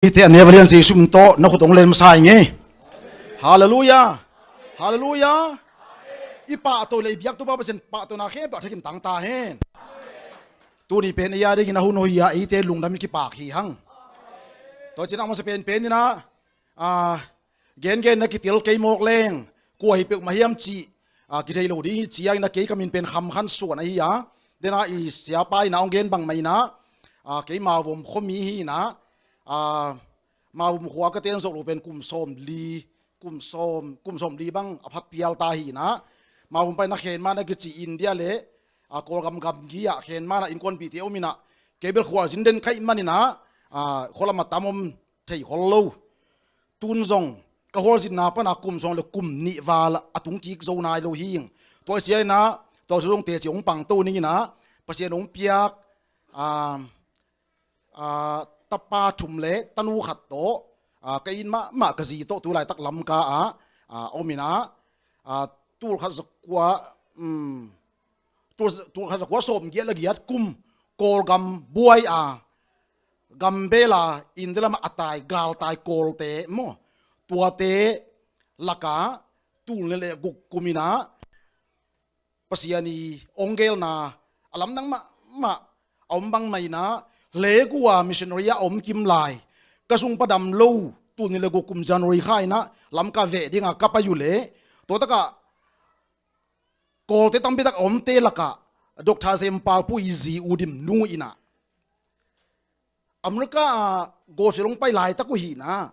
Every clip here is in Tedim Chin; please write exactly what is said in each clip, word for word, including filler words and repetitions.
Ite a neu a lian Jesu min tawh na khut hong len masa ing ei. Halleluia. Halleluia. I pahtawi le i biaktu pa Pasian pahtawina khempeuh a thakin tang ta hen. Tuni pen ei a dingin a hun hoih a eite lungdam in kipak hi hang. Tua ciangin a masa penpen in ah, a, gengen na kitel kei mawk leng, kua hi peuhmah hiam cih, a, kithei lo ding hi. Ciangin a kei ka min pen Kham Khan Suan ahi a, den a i siapa in a hong gen bangmah in ah, a, kei Mauvom khuami hi in ah, a, Mauvom khua ka ten zawh lo pen kum sawmli, kum sawm, kum sawmli bang a pha pial ta hi in ah, Mauvom pai in a Khenma na kici India le, a, Kawlgam gamgi ah Khenma na innkuanpihte om in ah, kei bel khualzin den ka hih man in ah, a, khualam a tam om thei khol lo. Tun zong ka khualzinna pan a kum sawm le kum nih val a tung kik zo nai lo hi ing. Tua hi sia in ah, tua zong teci hong pangto ning in ah, Pasian hong piak, a, a, tapa thum le tanu khat tawh, a, ka it mahmah ka zi tawh tu laitak Lamka ah, a, om in ah, a, tul khat za kua, um, tul, tul khat za kua sawmgiat le giat kum Kawlgam buai a, gambel a, India lam ah a tai, galtai Kawlte maw, tuate lak ah tul nih le guk kum in ah, Pasian i hong gelna a lamdang mahmah a om bangmah in ah, Hlegu a missionary a om kim lai, ka sung pa dam lo, tul nih le guk kum January kha in ah Lamka veh ding a ka pai uh leh, tua tak ah Kawlte tampi tak a omte lak ah Doctor Zem Pau Pu i zi U Dim Nu in ah, America ah gospel hong pai laitak uh hi in ah,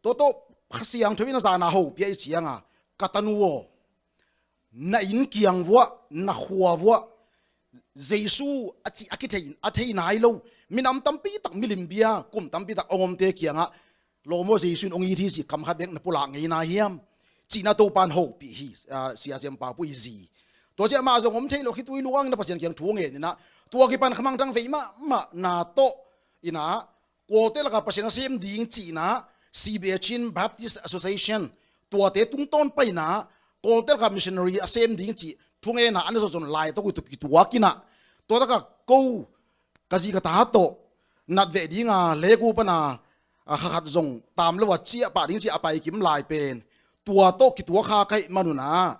tua tawh Kha Siangtho in a zan a hopih ahih ciang a, ka tanu aw, na inn kiang vuah, na khua vuah Jesu a cih a kithei, a thei nai lo minam tampi tak, milim bia kum tampi tak hong omte kiang ah, lawm aw, Jesu in hong it hi cih kam khat bek na pulak ngei na hiam, cih in a Topa'n hopih hi, a, Sia Zem Pau Pu i zi. Tua ciang amah zong om thei lo, khitui luang in a Pasian kiang thu ngen in ah, tua kipan khamangthang vei mahmah na tawh in ah, Kawlte lak ah Pasian a sem ding cih in ah, C B A Chin Baptist Association, tuate tungtawn pai in ah, Kawlte lak ah missionary a sem ding cih thungen a, an a zawzon laitak uh tawh kituak in ah, tua tak ah ko ka zi ka ta tawh nat veh ding a Hlegu pan a, a, kha khat zong tam lo a ciah pah ding cih a pai kim lai pen, tua tawh kituak kha ka hih man un ah,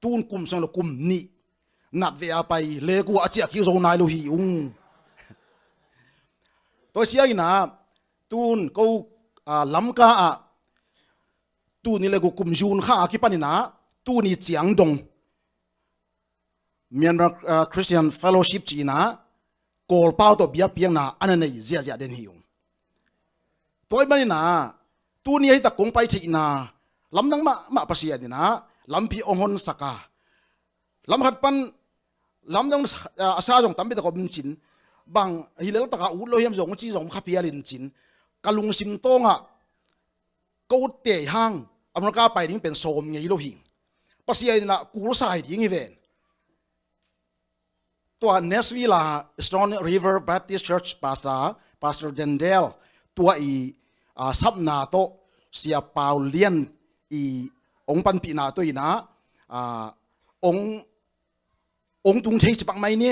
tun kum sawm le kum nih nat veh a pai, Hlegu ah a ciah kik zo nai lo hi ung. Tua hi sia in ah, tun ko, a, Lamka ah tul nih le guk kum June kha a kipan in ah, tuni ciang dong Myanmar, a, Christian Fellowship cih in ah, Kawl pau tawh biakpiakna a na nei ziahziah den hi ung. Tua ahih man in ah, tuni a hi tak kong pai theihna lamdang mahmah Pasian in ah lampi hong honsak a, lam khat pan lamdang, a, a sa zong tampi tak om cin, bang hi lel tak a ut lo hiam zong ci zong kha phial in cin, ka lungsim tawng ah ka utte hang America pai ding pen sawm ngei lo hi. Pasian in ah kul sa hi ding hi ven. Tua Nashville a Stone River Baptist Church pastor, Pastor Dendel, tua i, a, sapna tawh, Sia Pau Lian i hong panpihna tawh in ah, a, hong, hong tung thei cipak mai ni.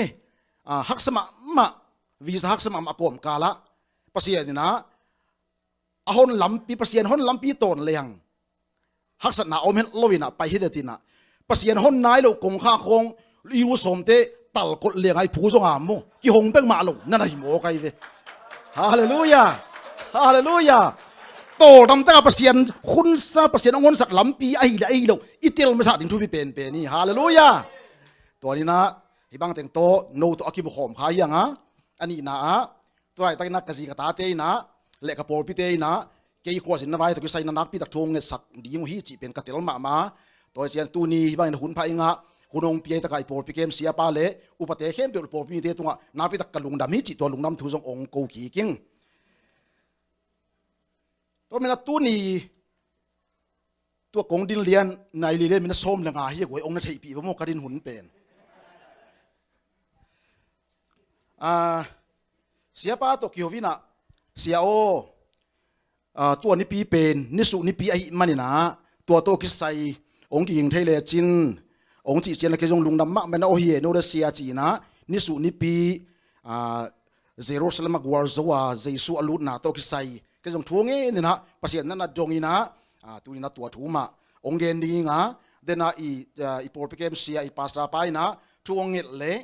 A, haksa mahmah, visa haksa mahmah a kawmkal ah Pasian in ah a hon lampi, Pasian hon lampi tawn lehang haksatna om het lo in ah pai hi det in ah, Pasian hon nai lo kongkhak khawng i u sawmte talkolh lehang a i phu zong a maw, kihong pek mah lo na na hi maw kai ve. Halleluia. Halleluia. Tawldam tak a Pasian hunsa, Pasian hong honsak lampi ahi le ahi lo i tel masa ding thupi penpen hi. Halleluia. Tua ni in ah hih bang teng tawh no tawh a kimu khawm kha hi hang a, a nihna ah, tu laitakin ah ka zi ka tate in ah le ka pawlpite in ah kei khualzinna vai tawh kisai in ah nakpi tak thu hong ngetsak ding uh hi cih pen ka tel mahmah. Tua hi ciang tuni hih bangin hun pha ing ah, hun hong pia hi tak a i pawlpi kem siapa le upate khempeuh, pawlpi mite tungah nakpi tak ka lungdam hi cih tua lungdam thu zong hong ko kik ing. Tua manin ah tuni tua kong din lian nai li le minute sawm le nga hi a, guai hong na theihpih va maw ka din hun pen. A, siapa tawh kiho in ah, sia aw, a, tua nipi pen nisuh nipi ahih man in ah, tua tawh kisai hong kiging thei lecin, hong cih ciang a kei zong lungdam mahmah in ah, aw hi e, no le sia ci in ah, nisuh nipi, a, Jerusalem a gualzo a Jesu a lutna tawh kisai Kei zong thu ngen inah Pasian na na dong inah, a, tu inah tua thu mah hong gen ding a, dena i, a, i pawlpi kem sia i pastor pa inah thu hong nget leh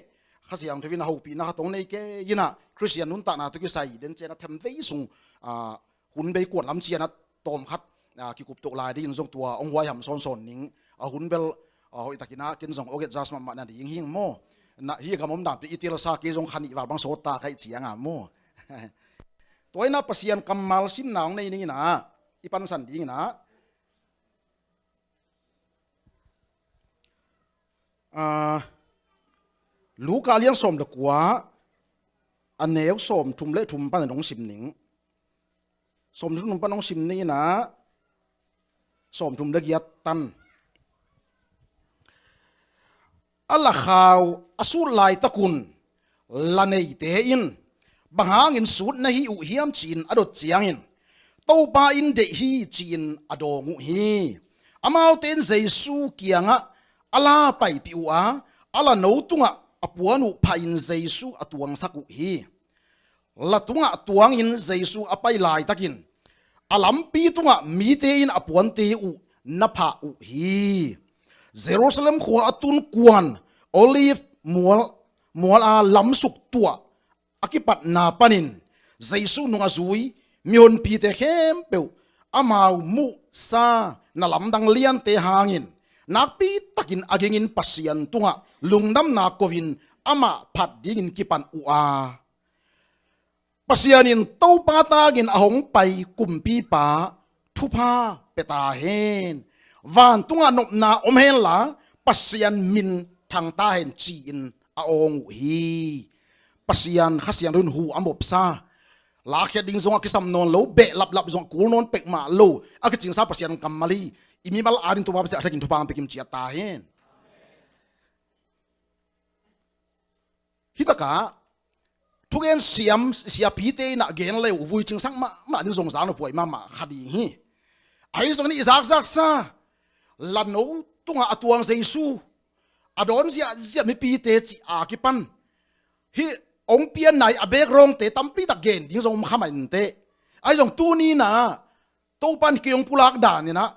Kha Siangtho in a hopihna khat hong nei kei inah Khristian nuntakna tawh kisai den ciang a themvei sung, a, hun bei kuat lam ciang a tawm khat, a, kikup toh lai dingin zong tua hong huaiham sawnsawn ning. A hun bel, a, hoihtakin ah ken zong august mahmah na ding hing maw. Na hi gam om dan pi i telsa kei zong kha nih val bang sawt ta ka hih ciang a maw. Tua inah Pasian kammal simna hong nei ning inah i pansan ding inah, a, Luka lian sawm le kua, a neu sawm thum le thum pan a dong sim ning. Sawm thum pan hong sim ning inah, sawm thum le giat tan. A lakhau a sut laitakun la neite in, "Bang hangin sut na hi uh hiam?" ci-in a dot ciangin, "Topa in deih hi," ci-in a dawng uh hi. Amaute in Jesu kiangah a la paipih uh a, a lano tungah a puan uh phahin Jesu a tuangsak uh hi. La tungah tuangin Jesu a pai laitakin a lampi tungah mite in a puante uh na phah uh hi. Jerusalem khua a tun kuan Olive mual, mual a lamsuk tuah a kipatna panin Jesu nung a zui mihonpite khempeuh amau muhsa na lamdang liante hangin nakpitakin a gingin Pasian tungah lungdamna ko-in amah phat dingin kipan uh a, Pasian in Topa tangin a hong pai kumpipa thupha pia ta hen. Vantungah nopna om henla Pasian min thang ta hen, ci-in a awng uh hi. Pasian Kha Siangtho in hu a mopsa, lakkhiat ding zong a kisam nawn lo, behlaplap zong a kul nawn peuhmah lo a kicingsa Pasian kammal hi. I mimal adingin Topa Pasian a thakin thupha hong pia kim ciat ta hen. Hitakah thugen siam siapite inah gen le uh vui cingsak mahmah ding zong zang lo puai mahmah kha ding hi. Ahi zongin i zakzaksa lano tungah a tuang Jesu a dawn ziahziah mipite cih a kipan hih hong pianna i a beek rawngte tampitak gen ding zong om kha mah inteh. Ahi zong tuni inah Topa in kei hong pulak dan inah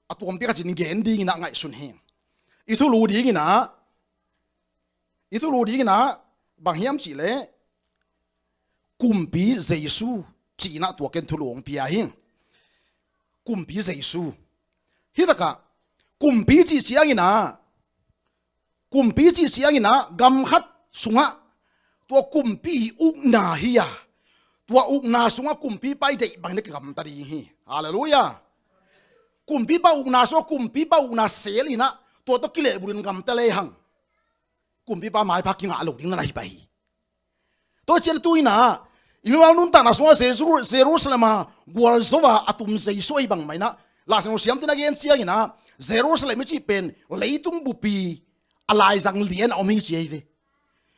a tuampi khat in gen ding inah ngaihsun hi. I thulu ding inah I thulu ding inah bang hiam cihleh Kumpi Jesu ci-in ah tua ken thulu hong pia hi. Kumpi Jesu. Hitakah kumpi cih ciangin ah, kumpi cih ciangin ah gam khat sungah tua kumpi ukna hi a, tua ukna sungah kumpipa i deih bangin ah kigamta ding hi. Halleluiah. Kumpipa ukna sungah kumpipa ukna sel in ah tua tawh kilehbulh in gamta lehang kumpipa maipha kingah loh ding na na hi pah hi. Tua ciang tu in ah i mimal nuntakna sungah Jeru-, Jerusalem ah gualzo a a tum Jesu ahi bangmah in ah, Laisiangtho siamte in a gen ciangin ah Jerusalem i cih pen leitung bupi a laizang lian a om hi ci ahi ve.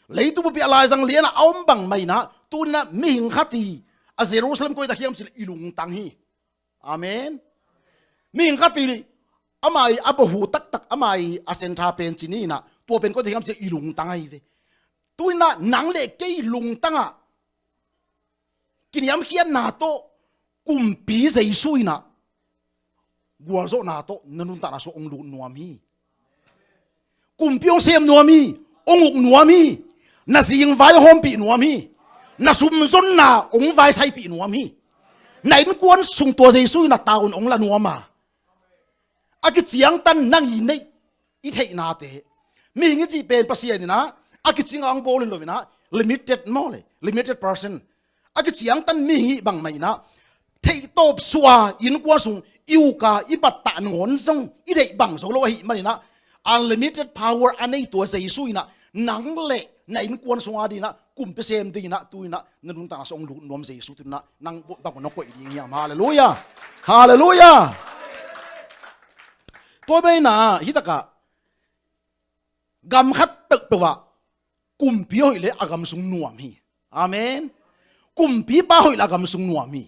Leitung bupi a laizang lian a om bangmah in ah tu in ah mihing khat hi a Jerusalem koi tak hiam cih leh i lungtang hi. Amen. Mihing khat hi, amah i a bahu taktak, amah i a sentra pen ci ni in ah, tua pen koi tak hiam cih leh i lungtang ahi ve. Tu in ah nang le kei lungtang ah kiniamkhiatna tawh kumpi Jesu in ah gualzawhna tawh na nuntakna sungah hong lut nuam hi. Kumpi hong sem nuam hi, hong uk nuam hi, na zingvai hong hawmpih nuam hi, na sumzonna hong vaisaipih nuam hi, na innkuan sung tua Jesu in ah tavuan hong la nuam a, a kiciangtan nang i neih i theihnate, mihing i cih pen Pasian in ah a kicing a hong bawl hi lo in ah, limited maw le, limited person. A kiciangtan mihing i hih bangmah in ah theihtawp suah a innkuan sung i uk a i battah nangawn zong i deih bang zo lo ahih manin ah unlimited power a nei tua Jesu in ah nang le na innkuan sung a ding in ah kumpi sem ding in ah tu in ah na nuntakna sungah hong lut nuam Jesu tu in ah nang bang un hong koih ding hiam? Halleluiah. Halleluiah. Tua pen in ah hitakah gam khat peuhpeuh ah kumpi hoih leh a gam sung nuam hi. Amen. Kumpipa hoih leh a gam sung nuam hi.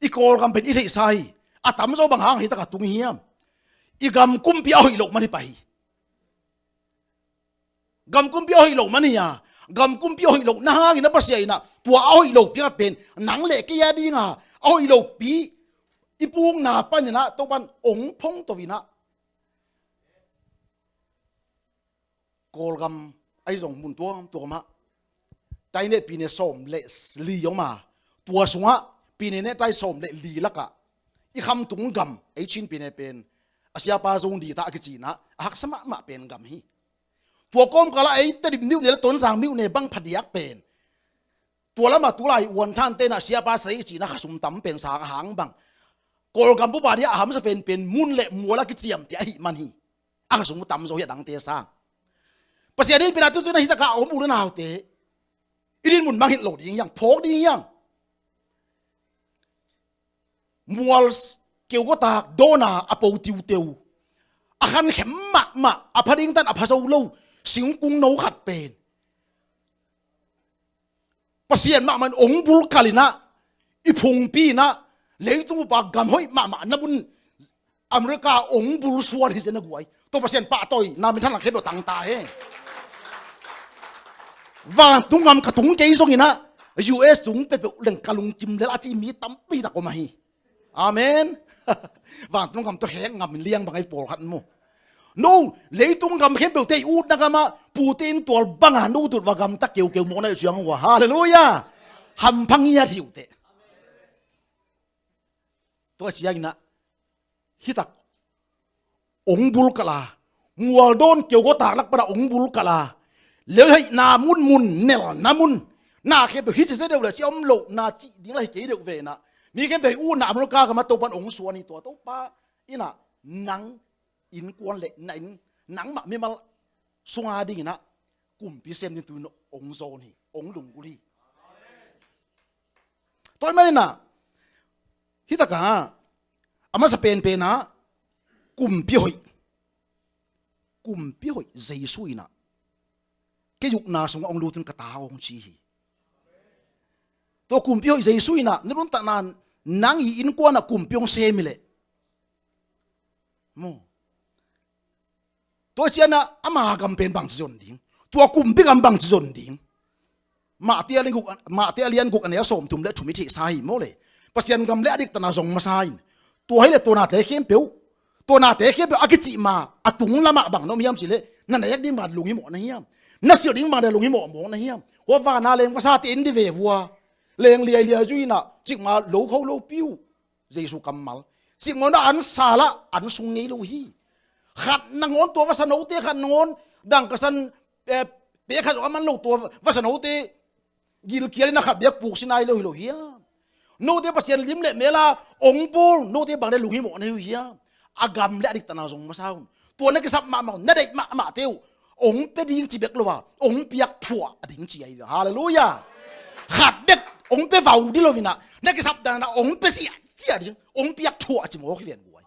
I Kawlgam pen i theihsa hi. A tamzaw bang hang hitakah tung hiam? I gam kumpi a hoih loh man hi pah hi. Gam kumpi a hoih loh man hi a, gam kumpi a hoih loh na hangin ah Pasian in ah tua a hoih loh piang pen nang le kei a ding a a hoih lopi i pukna panin ah Topan ong phongto in ah, Kawlgam ahi zong mun tuamtuam ah tai ne pine sawm le li om a, tua sungah pine ne tai sawm le li lakah i khamtung gam, ei Chin pine pen a siapa zong di ta a kici in ah a haksa mahmah pen gam hi. Tua kawmkalah ei Tedim myone le Tonzang myone bang phadiak pen tua lamah tulai uan thante in ah siapa sei kici in ah khasum tam pen sang a hang bang Kawlgam bupa dia a hamsa penpen mun le mual a kiciamteh ahih man hi. A khasum uh tam zo hi a dangte sang. Pasian in pen a tutu in ah hi takah a om ul in aute i din mun mangngilh lo ding hiang, phawk ding hiang. Mual keugatak dawna a po tiuteu, a khankhem mahmah, a pha ding tan a pha zo lo singkung no khat pen Pasian mahmah in ong bulkalh in ah, i phungpi in ah, leitung upa gam hoih mahmah na mun America ong bul suan hi zen a guai. Tua Pasian pahtawi na min thanlang khempeuh tangta he. Vantung gam ka tung kei zongin ah, U S tung peuhpeuh leng ka lungkim lel a ci mi tampi tak om ahi. Amen. Vantung gam tawh khek ngam in liang bang ahi pawlkhat mu. No, leitung gam khempeuh te i utna gamah Putin tual banga no tut va gamta keukeu mawhna i ciang uh a. Halleluiah. Hampha ngiat hi uh teh. Tua ciangin ah hitak ong bulkalh a, mualdawn keugatak lak pana ong bulkalh a, leuheihna mun mun, nelna mun, na khempeuh hi ci se deuh le ci om loh na cih ding la hi kei deuh ve in ah, mi khempeuh hi utna America gam a Topan ong suan hi tua Topa in ah nang innkuan le na inn nangmah mimal sunga dingin ah kumpi sem ding tu in ong zawn hi, ong lunggulh hi. Tua ahih manin ah hi takah a masa penpen ah kumpi hoih, kumpi hoih Jesu in ah kei ukna sungah ong lut in ka ta aw ong ci hi. Tua kumpi hoih Jesu in ah na nuntakna nang i innkuan ah kumpi ong sem hi leh maw, tua ciangin ah ama gam pen bangci zon ding, tua kumpi gam bangci zon ding. Mate a lian guk, Mate a lian guk a neu sawmthum le thum i theihsa hi maw le. Pasian gam le a diktatna zong masa in. Tua hi le tua nate khempeuh, tua nate khempeuh a kicih ma a tung lamah bang na om hiam cih leh, na nek ding bang lung himawh na hiam? Na silh ding bang lung himawh mawk na hiam? Hua vana leng vasate in di ve vua, leng liailiai zui in ah cikmah lo kho lopi uh. Jesu kammal. Cikmawhna an sal ah an sung ngei lo hi. Khat nangawn tua vasa note khat nangawn dang ka san, eh, pek khat zong a man lo tua vasa note gilkial in a khat biak puk si nai lo hi lo hiam? Note Pasian lim le mel a ong bawl note bang le lunghimawh na hi uh hiam? A gam le a diktatna zong masa un. Tua na kisap mahmah uh, na deih mahmahte uh ong pia ding ci bek lo a, ong piak thuah ding ci ahi ve. Halleluiah. Khat bek ong pia vau ding lo in ah, na kisap dan a ong pia siahsiah ding, ong piak thuah ci mawk hi ven guai.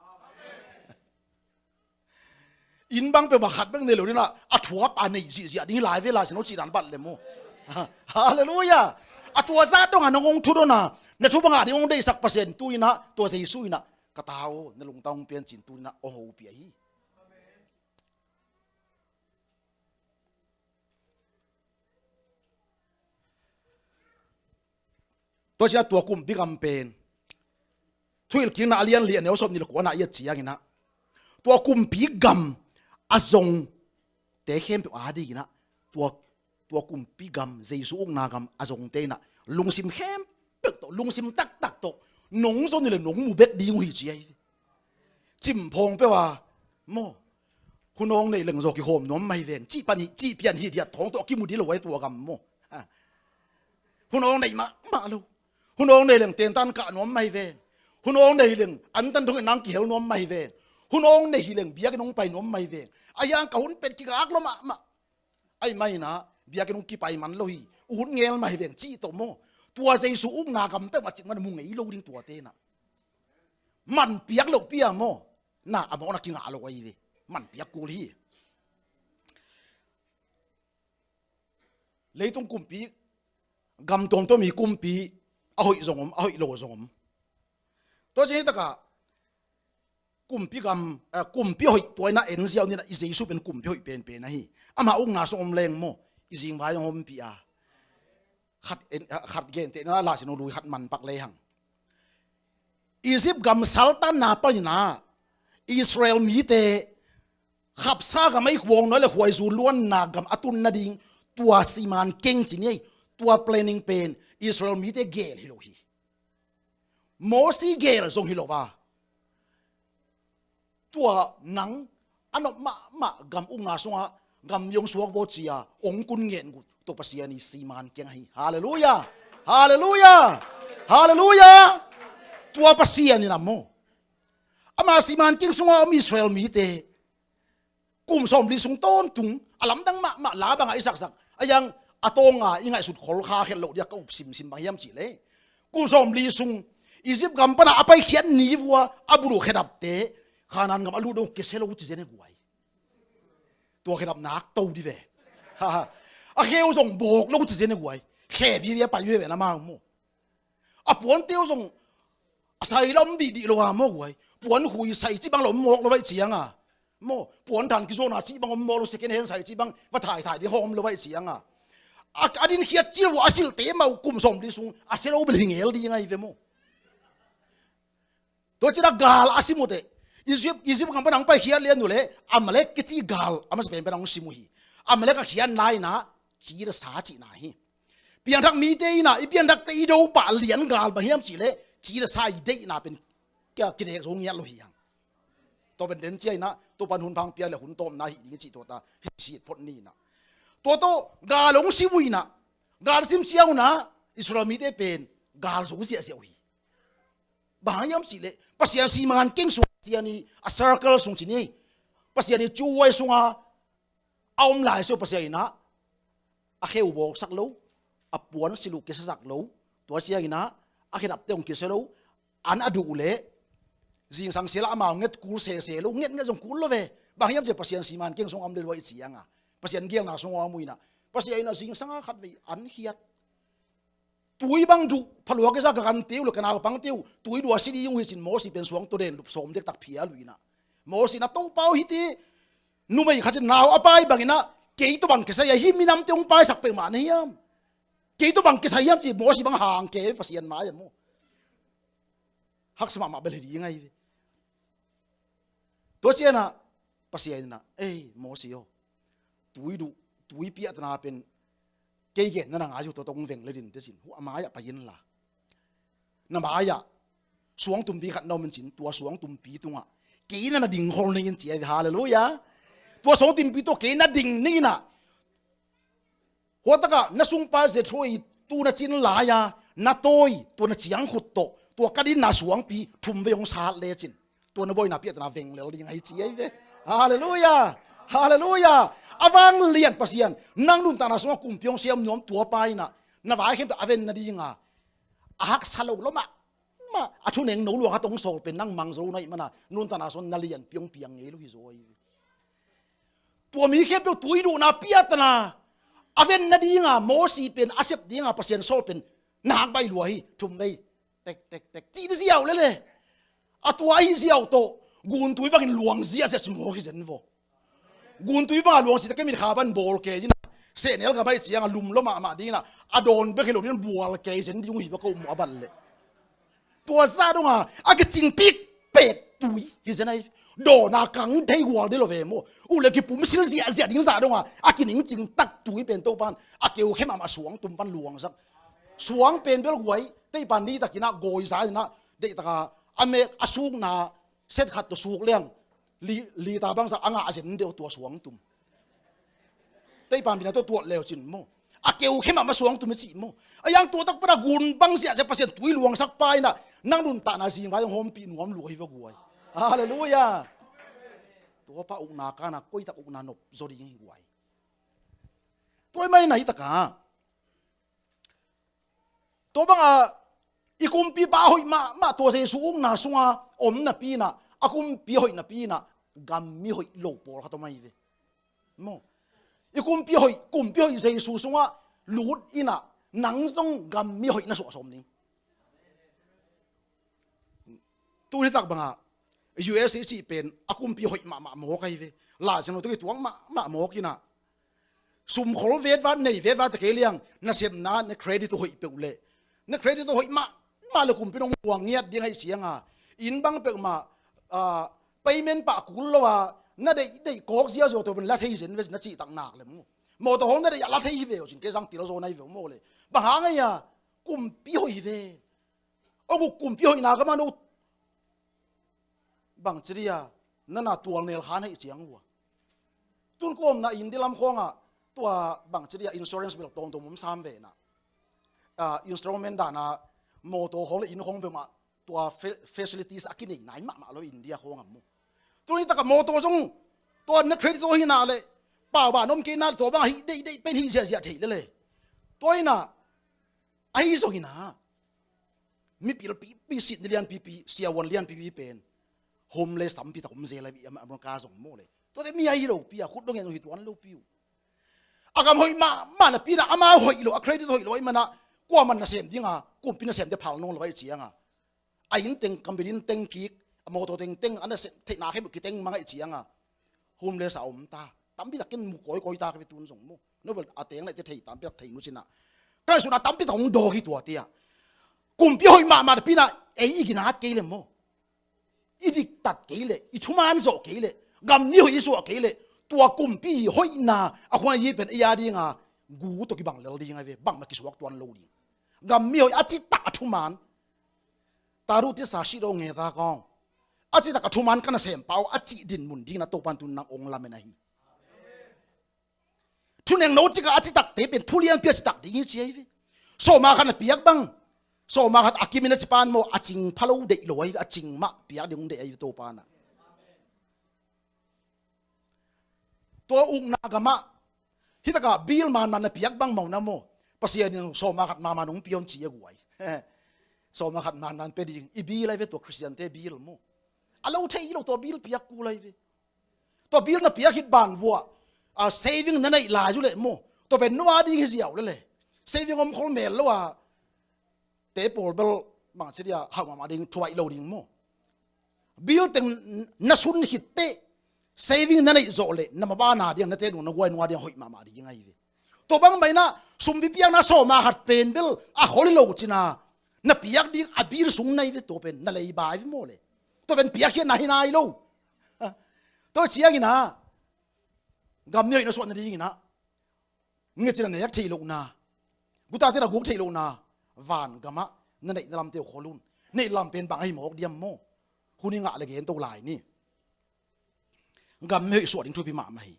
Inn bang peuhmah khat bek nei lo ding in ah, a thuap a nei zihziah ding hi lai ve lai sin aw cih dan bat lem aw. Halleluiah. A tua zah dong a nang ong thudon a, na thu bang a ding ong deihsak Pasian tu in ah, tua Jesu in ah, ka ta aw, na lungtang ong pian cin tu in ah ong hopih ahi. Tua ciang tua kumpi gam pen Thuhilhkikna a lian li a neu sawm nih le kua na i et ciangin ah, tua kumpi gam a zongte khempeuh a dingin ah, tua, tua kumpi gam, Jesu ukna gam a zongte in ah lungsim khempeuh tawh, lungsim taktak tawh nong zon hi le nong mu bek ding uh hi ci ahi. Cimphawng peuh a maw, hun awng nei leng zaw kikhawm nuam mah hi veng, cih pan hi, cih pian hi diat thawng tawh a kimu dih lo ahi tua gam maw. Ha. Hun awng nei mahmah lo. Hun awng nei leng tentan kah nuam mah hi veng. Hun awng nei leng antan thong in nang kihel nuam mah hi veng. Hun awng nei hi leng biakinn hong pai nuam mah hi veng. A hiang ka hun pet kikak lo mahmah. Ahi mah in ah biakinn hong kipai man lo hi. Uhut ngel mah hi veng cih tawh maw. Tua Jesu ukna gam peuhmah cikmah na mu ngei lo ding tuate in ah. Man piak loh pi a maw. Na a mawkna kingah lo ahi ve. Man piak kul hi. Leitung kumpi, gam tuamtuam hi kumpi, a hoih zong om, a hoih lo zong om. Tua ciang hi takah kumpi gam, eh, kumpi hoih tua in ah en ziau ni in ah, i Jesu pen kumpi hoih penpen ahi. Amah ukna sung om leng maw, i zingvai zong ompih a. Khat en, khat gentehna la sin uh lui khat manpak lehang. Egypt gam saltanna panin ah Israel mite khapsa gam a i khuang nuai le khuaizu luanna gam a tun nading tua siman keng ci ni ei. Tua planning pen Israel mite gel hi lo hi. Mosi gel zong hi lo a, tua nang a nop mahmah gam ukna sungah gam i hong suak vaw ci-a hong kun ngen gut tua Pasian i siman keng ahi. Halleluiah. Halleluiah. Halleluiah. Tua Pasian in a maw, ama siman keng sungah om Israel mite kum sawmli sung tawntung a lamdang mahmah la bangah i saksak a, yang a tawnga i ngaihsut khol kha khet loh dia ka up simsim bang hiam cihleh, kum sawmli sung Egypt gam pana a paikhiat ni vua a buluh khedapte Khanaan gam a lut dong kisia lo ci zen e guai. Tua khedap nak to di ve. A kheu zong bawk lo ci zen e guai. Khe vivi a pai ve ve na mau maw. A puante uh zong a sai la om dihdih lo a maw guai. Puan khui sai cih bang la om mawk lo vaih cianga maw, puan than kizuakna cih bang om mawk lo, second hand sai cih bang va thaithai ding hawm lo vaih cianga a, a din khiat cil vua a silhte mah uh kum sawmli sung a sia lo bel hi ngel ding ahi ve maw. Tua cina gal a sim uh teh, Egypt, Egypt gam pana hong paikhiat lian uh leh Amalek kici gal a masa pen pana hong sim uh hi. Amalek a khiatna inah cida sa cihna hi. Piangthak mite inah i piangthakte i do pah lian gal bang hiam cihleh cida sa i deihna pen kia kidek zo ngiat lo hi hang. Tua pen den cia inah tua pan hun phang pia le hun tawmna hi ding cih tua ta hi sit phot ni inah. Tua tawh gal hong sim uh inah gal sim cia unah Israel mite pen gal zo ziahziah uh hi. Bang hang hiam cihleh Pasian siman keng sung, Pasian i a circle sung ci ni. Pasian i cuhuai sunga a om lai sio Pasian inah a kheu bawksak lo, a puan silh uh kisasak lo, tua cianginah a khedapte hong kisia lo, an a duh uh leh zingsang sia lah amau nget kul sese lo, nget nget zong kul lo ve. Bang hiam cihleh Pasian siman keng sung a om le luai cianga Pasian gelna sung a om uh inah Pasian inah zingsanga khatvei an khiat. Tui bang duh phalua kisa ka kante uh le ka naupangte uh tui duh a si ding uh hi cin Mosi pen suang tua den lup sawm dektak phial uh inah Mosi inah Topa aw hihte numei khat cin nau a pai bang inah kei tua bang kisai a hih minamte hong paisak peuhmah na hiam? Kei tua bang kisai hiam ci Mosi bang hang ke Pasian mai a maw. Haksa mahmah bel hi ding ahi ve. Tua cianah Pasian inah ei Mosi aw, tui duh tui piahtana pen kei gen na na ngai uh tua tawh hong veng le dinte cin hu a mai-ah pai inla na mai-ah suangtumpi khat na om in cin tua suangtumpi tungah kei na na ding khol ning in ci ahi ve. Halleluiah. Tua suangtumpi tawh kei na ding ning inah Huatakah na sungpa Jethro i tu na cin lai-a na tawi tua na ciangkhut tawh tua ka dinna suangpi thum vei hong sat lecin tua na buaina piahtana veng lel ding ahi ci ahi ve. Halleluiah. Halleluiah. A vanglian Pasian nang nuntakna sungah kumpi hong siam nuam tua pa inah na vai khempeuh a ven nadinga a haksa lo lo mah mah a thuneng no luang a tong sawl pen nang mang zo na ih mana nuntakna sungah na lianpi hong piang ngei lo hi zaw ahi ve. Tua mi khempeuh tui duhna piahtana a ven nadinga Mosi pen a sep dinga Pasian sawl pen nak baih lua hi. Thum vei tek tek tek cih ni ziau lele. A tua ahi ziau tawh guntui bangin luang ziahziah ci mawk hi zen vaw. Guntui banga luang cite kemit kha ban bawl kei inah sehnel ka baih cianga lum lo mahmah dinginah a dawn bek hi lo dingin bual kei zen ding uh hi va ko um a bat leh. Tua zah donga a kicing pikpek tui hi zen ahi. Dawna kang thei gual dei lo ve maw. Uh le kipum sil ziahziah ding zah donga a kiningcing tak tui pen Topan a keu khe mahmah suangtum pan luangsak. Suang pen bel guai teipan ni takinah gawi za inah deihtaka a mek a sukna set khat tawh suk leng li, lita bangzah a ngah zen deuh tua suangtum. Teipan bina tawh tuat leucin maw a keu khe mahmah suangtum i cih maw. A yang tua tak pana gun bang ziahziah Pasian tui luangsak pa inah nang nuntakna zingvai hong hawmpih nuam lua hi va guai. Halleluiah. Tua pa ukna kana koitak ukna nop zaw ding hi guai. Tua i manina hi taka Tua banga i kumpipa a hoih mahmah tua Jesu ukna sunga om napi inah a kumpi a hoih napi inah gammi hoih lo pawlkhat om ahi ve. Maw? I kumpi a hoih, kumpi a hoih Jesu sungah lut inah nang zong gammi a hoih na suah sawm ding. Tuni tak banga U S A cih pen a kumpi hoih mahmah mawk ahi ve. Laisiangtho tawh kituak mahmah mawk inah sumkhol vetvat nei vetvat ta kei liang nasepna na credit uh hoih peuh leh na credit uh hoih mah Mah le kumpi nong muang ngiat ding ahih cianga, inn bang peuhmah, ah, payment pah kul lo a, na deih deih kawk ziazua tua bang la thei zen ve na cihtak nak le mu. Mawtaw hong na deih a la thei hi ve uh cin kei zang til zaw na hi ve uh maw le. Bang hang ei a, kumpi hoih hi ve. Ong uh kumpi hoihna gama no bangci dia nana tual nel khan hei ciang uh a. Tun kawmna inn di lam khawngah tua bangci dia insurance bel tawngtawng um sam ve na. Ah, installment dana mawtaw khawng le inn khawng peuhmah tua fe-, facilities a kinei nai mahmah lo India khawngah mu. Tun hi taka mawtaw zong tua na credit aw hi na le pau ban om kei na le tua bang ahi deih deih pen hi ziahziah thei le le. Tua hi na ahi zong hi na mipil pipi, sitni lian pipi, siavuan lian pipi pen homeless tampi tak om zel a, America zong maw le. Tuate mi ahi lo pi a, khut dong en hi tuan lo pi uh. A gam hoih mahmah napi na, ama hoih lo, a credit hoih lo ahih mana, kuaman nasem dinga, kumpi nasemte phal nawn lo ahih cianga, a inn teng, kambit inn teng kik, a mawtaw tengteng a nasem theihna khempeuh kiteng mang ahih cianga homeless a om ta. Tampi tak ken mu kawikawi ta ka ve tun zong maw. No bel a teng le te thei tampi tak thei nu cina. Ka suna tampi tak hong dawk hi tuate a. Kumpi hoih mahmah napi na, ei i ginat kei le maw, i diktat kei le, i thuman zawh kei le, gam mi hoih i suah kei le, tua kumpi hoihna a khuan yi pen ei a dinga gu tawh kibang lel ding a ve, bangmah kisuak tuan lo ding. Gam mi hoih a citak a thuman. Taru tisa shi do nge ta kong. A citak a thuman ka nasem pau a cih din mun ding na Topan tun nang ong lamen ahi. Thuneng no cika a citakte pen thulianpi a citak ding hi ci ahi ve. Sawma khat na piak bang, sawma khat a kimin a cipan maw, a cing pha lo deih lo ahi ve, a cing mah piak ding hong deih ahi ve Topan ah. Tua ukna gamah hitaka bil manman na piak bang maw na maw, Pasian in sawma khat manman hong pion ci a guai. Sawma khat manman pe ding i bil ahi ve tua Khristiante bil maw. A lo thei lo tua bil piak kul ahi ve. Tua bil na piak hit ban vua, a, saving na neih lai zu leh maw. Tua pen nua ding hi ziau le le. Saving om khol mel lo a, te pawl bel bangci dia hau mahmah ding, thuaih lo ding maw. Bil teng na sun khit teh, saving na neih zawh leh na mabana ding, na te nung na guai nua ding hoih mahmah ding ahi ve. Tua bang baina sumpi piakna sawma khat pen bel a khol hi lo cina, na piak ding a bil sung na hi ve tua pen, na leiba hi ve maw le. Tua pen piakkhiatna hi nai lo. Tua ciangina gam ni hoih na suah nadingina ngecina nek theih lohna, gutate na guk theih lohna, van gamah na neihna lamte uh khol un. Neih lam pen bang ahi mawk diam maw. Hun i ngah le gen to lai ni. Gam ni hoih suah ding thupi mahmah hi.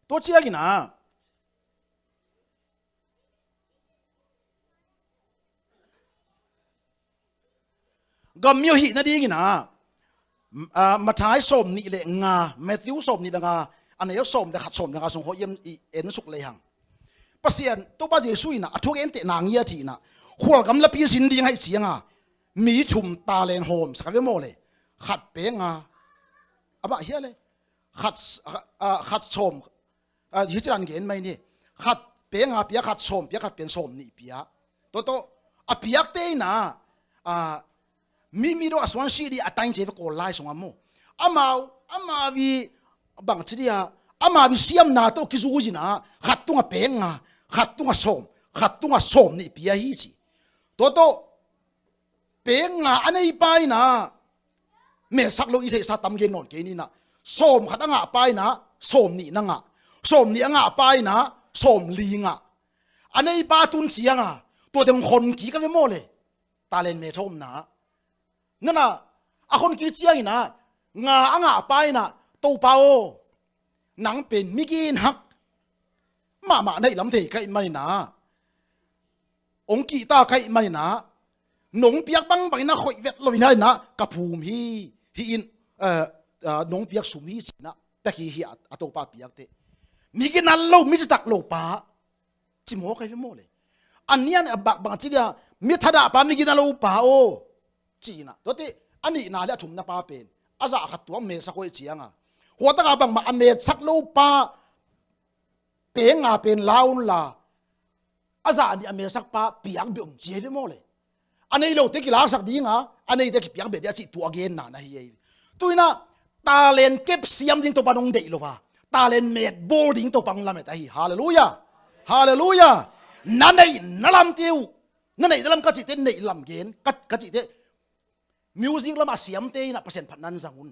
Tua ciangina gam mi hoih hih nadingina, ah, Matthai sawm nih le nga, Matthew sawm nih le nga, a neu sawm le khat sawm le nga sung hoih i en suk lei hang. Pasian Topa Jesu ina a thugentehna ngiat hihna, khualgam lapi zin ding ahi cianga mi thum talent hawm sak a ve maw le. Khat pe nga, amah hia le khat, ah, khat sawm, ah, hi ciran gen mai ni. Khat pe nga pia, khat sawm pia, khat pen sawm nih pia. Tua tawh a piakte ina, ah, mi mi dong a suan si di a tain ce ve kawl lai sung a maw. Amau, amau i bangci dia, amau i siamna tawh kizuzina khat tunga pe nga, khat tunga sawm, khat tunga sawm nih pia hi ci. Tua tawh pe nga a neipa ina metsak lo i theihsa tam gen nawn kei nina. Sawm khat a ngahpa ina sawm nih na ngah. Sawm nih a ngahpa ina sawm li ngah. A neipa tun cianga tua teng khon kik a ve maw le. Talent me thawmna nana a khon kik ciangina nga a ngahpa ina, Topa aw, nang pen migin hak mahmah na hih lam thei ka hih manina, hong kihta ka hih manina, nong piak bangbang ina khoih vet lo ina, ina ka phum hi. Hi in, eh, eh, nong piak sum hi cina pek hi hi a, a Topa piakte. Miginal lo, mi citak lo pa ci mawk ahi ve maw le. A nian a bak bang ci dia, mi thadah pa, miginal lo pa aw. Cina tuate a nihna le a thumna pa pen a zah khat tuang metsak hoih cianga, huataka bangmah a metsak lo pa pe nga pen la unla, a zah nih a metsak pa piak beh um ci ahi ve maw le. A nei lote kilaksak dinga a neite kipiak beh dia cih tua a genna na hi ahi ve. Tuina talent kep siam ding Topa nong deih lo a, talent met bawl ding Topa hong lamet ahi. Halleluia. Halleluia. Na neih na lamte uh Na neih na lam ka cihte, neih lam gen ka, ka cihte, music lamah siamte in ah Pasian phatna in zang un.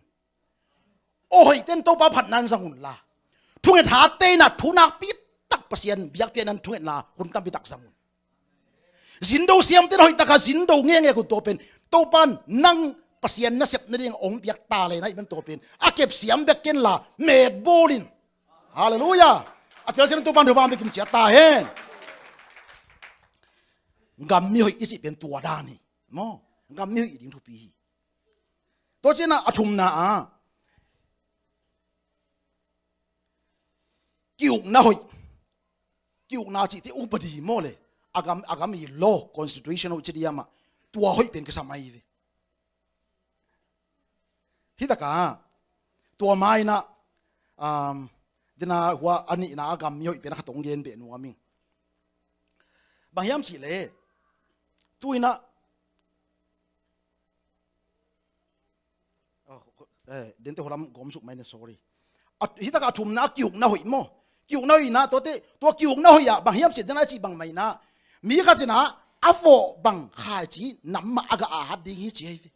Aw hoihte in Topa phatna in zang unla, thunget hatte in ah thu nakpi tak Pasian biakpiakna in thungetna hun tampi tak zang un. Zindo siamte in hoih takin zindo ngenge uh tua pen, Topa in nang Pasian nasep nading hong piak talent ahih man tua pen a kep siam bek kenla, met bawl in. Halleluiah. A telsiam in Topa in thupha hong pia kim ciat ta hen. Gammi hoih i cih pen tua dan hi maw. Gammi hoih ding thupi hi. Tua ciangin a thumna ah, ki-ukna hoih. Ki-ukna cihte upadi maw le, a gam, a gam i law, constitution hoih ci diam ah, tua hoih pen kisam ahi ve. Hi takah tua ma-in ah, um, dena hua a nihna a gammi hoih pen a khat hong gen beh nuam ing. Bang hiam cih leh, tu-in ah, oh, eh, dente hulam gawm suk mai ne, sorry. A, hi takah a thumna a ki-ukna hoih maw. Ki-ukna hoih in ah, tuate, tua ki-ukna hoih ah bang hiam cih leh, dena cih bang mah in ah, mi khat in ah a vawh bang khaici nam mah a gah at ding hi ci ahi ve.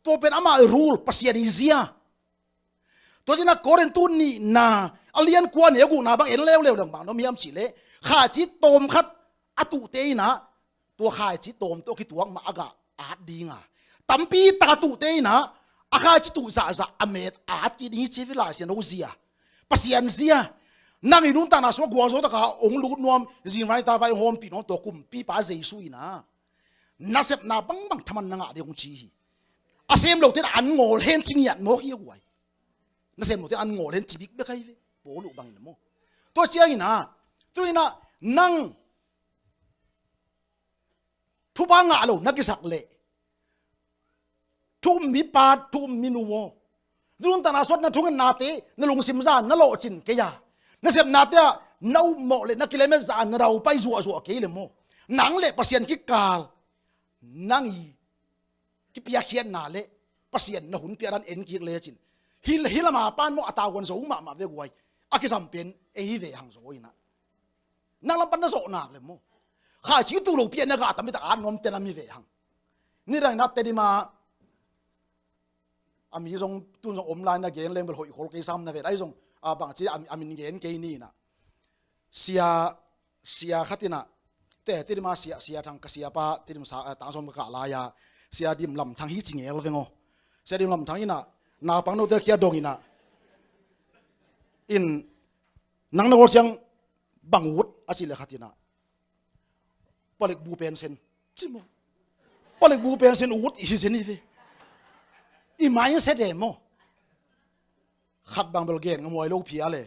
Tua pen ama rule, Pasian i zia. Tua ciangin ah Korin tu nihna a lian kua, a neu gukna bang en leuleu leng bang na om hiam cih leh, khaici tawm khat a tuhte in ah, tua khaici tawm tawh a kituak mah a gah at ding a, tampi tak a tuhte in ah a khaici tuh zahzah a met at kik ding hi ci ve, Lai Siangtho zia, Pasian zia. Nang i nuntakna sungah gualzo takin hong lut nuam, zingvai tavai hong hawmpih nuam tua kumpipa Jesu in ah nasepna bangbang thaman na ngah ding hong ci hi. A sem lote in an ngawl hen ci ngiat mawk hi a guai. Nasem lote in an ngawl hen ci bikbek ahi ve. Paul uh bangin maw. Tua ciangin ah, tu-in ah nang thupha ngah lo na kisak leh, thu um mi pa, thu um mi nu aw, nuntakna sungah na thungetnate na lungsim zah na lawhcin kei a, nasepnate ah na upmawh leh na kilemet zah na daupai zuahzuah kei leh maw, nang leh Pasian kikal, nang i kipiakkhiatna leh Pasian na hun piakna en kik lecin, hi, hih lam a pan maw a tawh guan zo mahmah ve guai. A kisam pen ei hi ve hang zaw in ah. Nang lam pan na zawh nak leh maw, khaici tuh lopi a na gah tampi tak at nuamte na hi ve hang. Nidang in ah Tedim ah a mi zong tun zong om lai, na gen leng bel hoih khol kei sam na ve. Ahi zong, a, bangci a, a min gen kei ni in ah, sia, sia khat in ah, te Tedim ah sia, Sia Thang, ka siapa Tedim sa, eh, Tang Sawm ka kah lai-a, Sia Dim Lam Thang hi ci ngel veng aw. Sia Dim Lam Thang in ah naupang note kia dong in ah, in, nang na gual siang bang ut a cih leh khat in ah, palik bu pen sen ci maw. Palik bu pen sen ut i hi zen hi ve. I mindset e maw. Khat bang bel gen ngamuai lo phia le.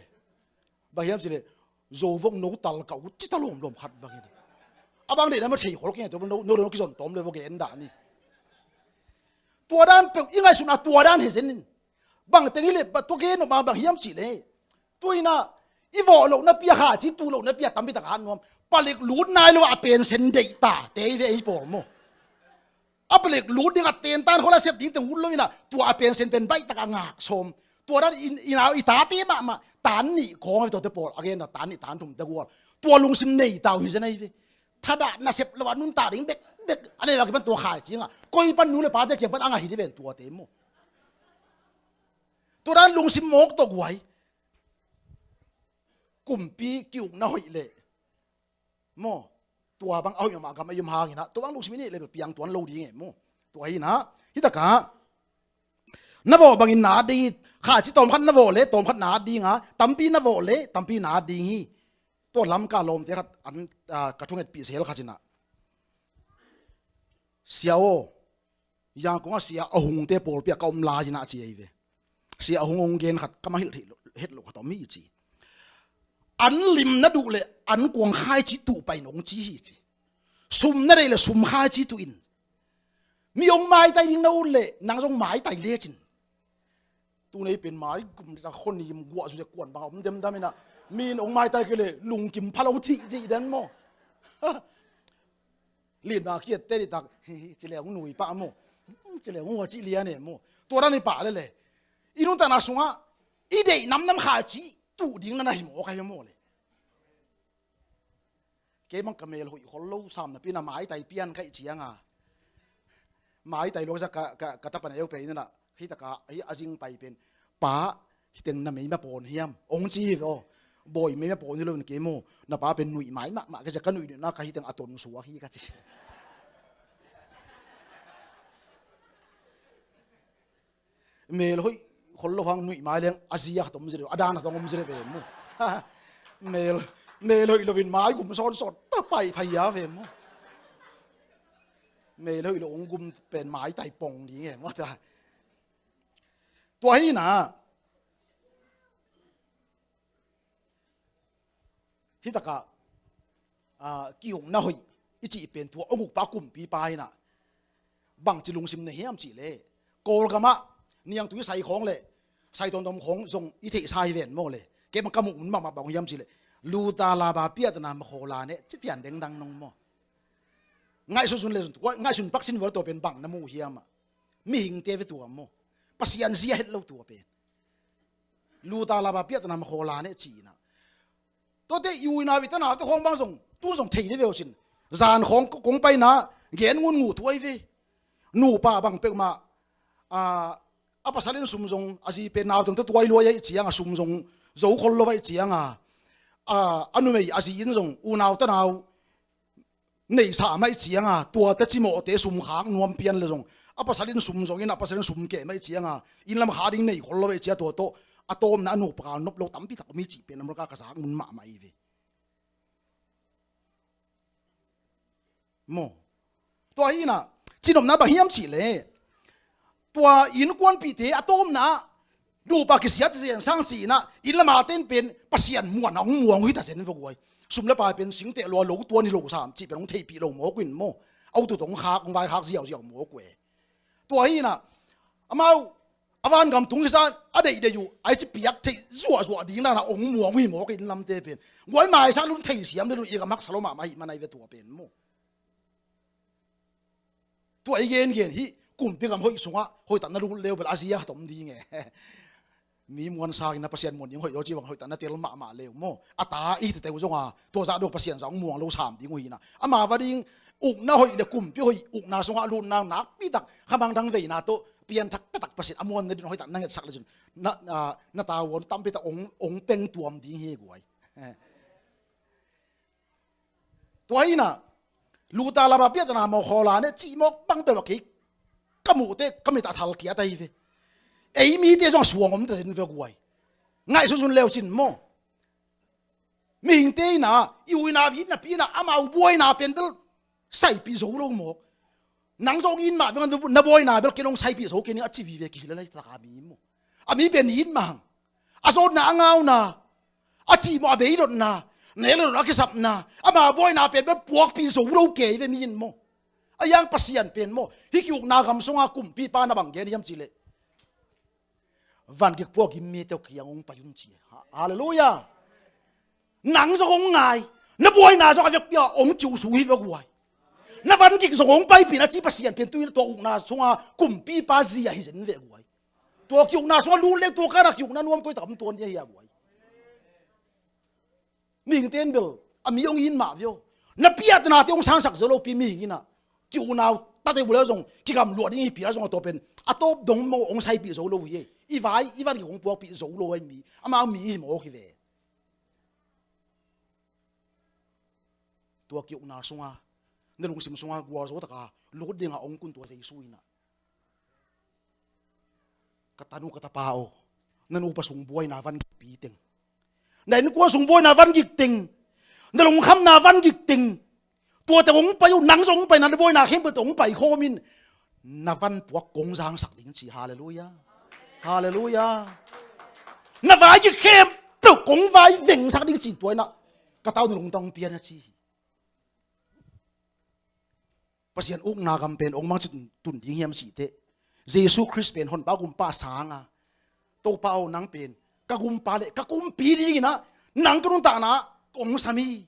Bang hiam cih leh, zo vok no tal ka ut ci ta lawmlawm khat bangin. A bang deihna mah thei khol keng, tua no, no, no kizon tawm le vok gen dah ni. Tua dan peuh i ngaihsutna tua dan hi zen in. Bang teng hi leh, ba tua gen nop ma bang hiam cih leh, tu-in ah i vawh lohna pi a, khaici tuh lohna pi a tampi tak at nuam. Palik lut nai lo a pension deih ta te hi ve ei pawl maw. A palik lut ding a tentan khol a sep ding teng ut lo in ah, tua a pension pen baih tak a ngak sawm. Tua dan in, i nau i tate mahmah tan nih khawng a ve tuate pawl, a gen a tan nih tan thum te gual. Tua lungsim nei ta uh hi zen ahi ve. Thadah nasep lo a nuntak ding bekbek a nei vak hi pan tua khaici ngah. Koi pan nu le pate kiang pan a ngah hi di ven tuate maw. Tua dan lungsim mawk tawh guai. Kumpi ki-ukna hoih leh maw, tua bang a hoih mahmah gam a i om hangin ah, tua bang lungsim i neih leh bel piang tuan lo ding e maw. Tua hi in ah, hi takah na vawh bangin na at ding hi. Khaici tawm khat na vawh leh tawm khat na at ding a, tampi na vawh leh tampi na at ding hi. Tua lam ka lawmte khat an, ah, ka thungetpih sel khat in ah, Sia aw, Yangon a sia a hungte pawlpi ah ka om lai in ah ci ahi ve. Sia a hung hong gen khat ka mah hilh theih loh, het loh khat om hi ci. An lim na duh leh an kuang khaici tuh pai in hong ci hi ci. Sum na deih leh sum khaici tuh in. Mi hong maitai ding na ut leh nang zong maitai lecin. Tu nei pen mai gum dita khon nim guah zu le kuan bang a om demdam in ah, mi in hong maitai kei leh lungkim pha lo thih thih den maw. Lian bang a kiat te dih tak, ci le hong nui pah maw. Ci le hong hua cih lian e maw. Tua dan i pah leh leh, i nuntakna sungah i deih namnam khaici tuh ding na na hi mawk ahi maw leh. Kei bang ka mel hoih khol lo sam napi-in a maitai pian ka hih cianga, maitai lo ka, ka, ka tapa na eu pen inah, hih taka, hih a zing pai pen, "Pa, hih teng na meima pawn hiam?" ong ci hi ve aw. "Bawi, meima pawn hi lo in kei maw, na pa pen nuih mai mahmah ka zia, ka nuih nuihna ka hih teng a ton suak hi," ka ci. Mel hoih khol lo hang nuih mai leng a zia khat om zi deuh, a dan khat om zi deuh ve maw. Mel, mel hoih loin mai gum sawnsawn ta pai phai a ve maw. Mel hoih lo ong gum pen maitai pong ding e maw ta. Tua hi na, hih takah, ah, ki-ukna hoih i cih pen tua ong ukpa kumpipa inah bangci lungsim nei hiam cih leh, Kawlgamah niangtui sai khawng le sai tawmtawm khawng zong i theihsa hi ven maw le. Kei bang ka muh mun mahmah bang hiam cih leh, "Luta laba piatana makhola ne," ci pian dengdang nong maw. Ngaihsunsun le sun, ngaihsun paksin vua le tua pen bang na muh hiam ah. Mihingte ve tua maw. Pasian zia het lo tua pen. "Luta laba piatana makhola ne," ci inah. Tuate i u i nau i tanaute khawng bang zong, tu zong thei dih ve uh cin. Zan khawng kong paina gen ngun ngu tuai ve. Nupa bang peuhmah, a, a pasal in sum zong, a zi pen nauteng tawh tuai luai ahih cianga sum zong zo khol lo ahih cianga, a, a numei a zi in zong unau tanau neihsa mah ahih cianga, tuate cimawhte sum khak nuam pian le zong, a pasal in sum zong in, a pasal in sum keh mah ahih cianga, inn lam kha ding nei khol lo ahih cia tua tawh a tawpna a nupa kal nop lo tampi tak om hi cih pen America ka zak mun mahmah hi ve. Maw. Tua hi inah, cinopna bang hiam cih leh, tua innkuanpihte a tawpna ah nupa kisiat zen sang ci inah, inn lama ten pen Pasian muan a hong muang uh hi ta zen ve guai. Sum le pai pen singteh lua lo tuan hi lo sam cih pen hong theihpih lo mawk uh in maw. A utut hong khak, hong vaikhak ziauziau mawk uh e. Tua hi inah, amau a vangam tung hisa a deihdeih uh, ai ci piak theih zuahzuah ding dana hong muang uh hi mawk e inn lamte pen. Guai maisak lun theisiam le lun i gam haksa lo mahmah ahih man ai ve tua pen maw. Tua i gengen hih kumpi gam hoih sungah hoihtak na lut leu bel a zia khat om ding e. Mi muan sangin na Pasian muan ding hoih lo ci bang hoihtak na tel mahmah leu maw. A ta i tete uh zonga tua zah dong Pasian zah hong muang lo sam ding uh hi na. Ama va ding ukna hoih le kumpi hoih ukna sungah lutna nakpi tak khamang dang veina tawh pianthak taktak Pasian a muanna ding hoihtak na ngetsak le cin na, na, na tavuan tampi tak ong, ong peng tuam ding hi guai. Tua hi na, luta laba piatana mawk khawla ne cih mawk bang peuh a kei ka muhte ka mit a thal kiat ahi ve. Ei mite zong a suang om ta den ve guai. Ngaihsunsun leu cin maw. Mihingte ina, i u ina, i napi ina, amau buaina pen bel saipih zo lo mawk. Nang zong in mah veng na buaina bel ken hong saipih zo kei ning a ci vive kihilh a lai taka mi maw. A mi pen in mah hang. A zawtna a ngauna, a cihmawh a beidotna, na el a dot a kisapna, ama buaina pen bel puakpih zo lo kei ve mi in maw. A yang Pasian pen maw, hih kiukna gam sunga kumpipa na bang gen hiam cihleh, van gik puak in mite uh kiang hong pai un ci. Ha-, halleluiah. Nang zong hong ngai, na buaina zong a vekpi a hong ciusu hi ve guai. Na van gik zong hong paipih na ci Pasian pen tu in tua ukna sunga kumpipa zi ahi zen ve guai. Tua kiukna sungah lut leng tua kana kiukna nuam koi tak om tuan dia hi a buai. Mihing ten bel a mi hong in mah vio. Na piatnate hong sangsak zo lopi mihing ina kiukna uh tate uh leu zong kigam luah ding hi pi a zong a tua pen a tawp dong maw hong saipih zo lo hi. I vai i van kik hong puakpih zo lo hi mi. Ama mi hi maw hi ve. Tua kiukna sunga na lungsim sunga gualzo taka lut dinga hong kun tua Jesu ina. Ka tanu ka tapa aw, na nupa sung buaina van gikpi teng, na innkuan sung buaina van gik teng, na lungkhamna van gik teng, tua teng hong pai uh, nang zong hong pai na, na buaina khempeuh teng hong pai khawm in, na van puak kong zangsak ding ci. Halleluiah. Halleluiah. Na vai gik khempeuh kong vai vengsak ding ci tua ina ka tau na lungtang hong pian a ci hi. Pasian ukna gam pen hong mangcin tun ding hiam cihteh, Jesu Khrist pen honpa gumpa a sanga, Topa aw nang pen ka gumpa le ka kumpi dingina nang ka nuntakna hong sam hi.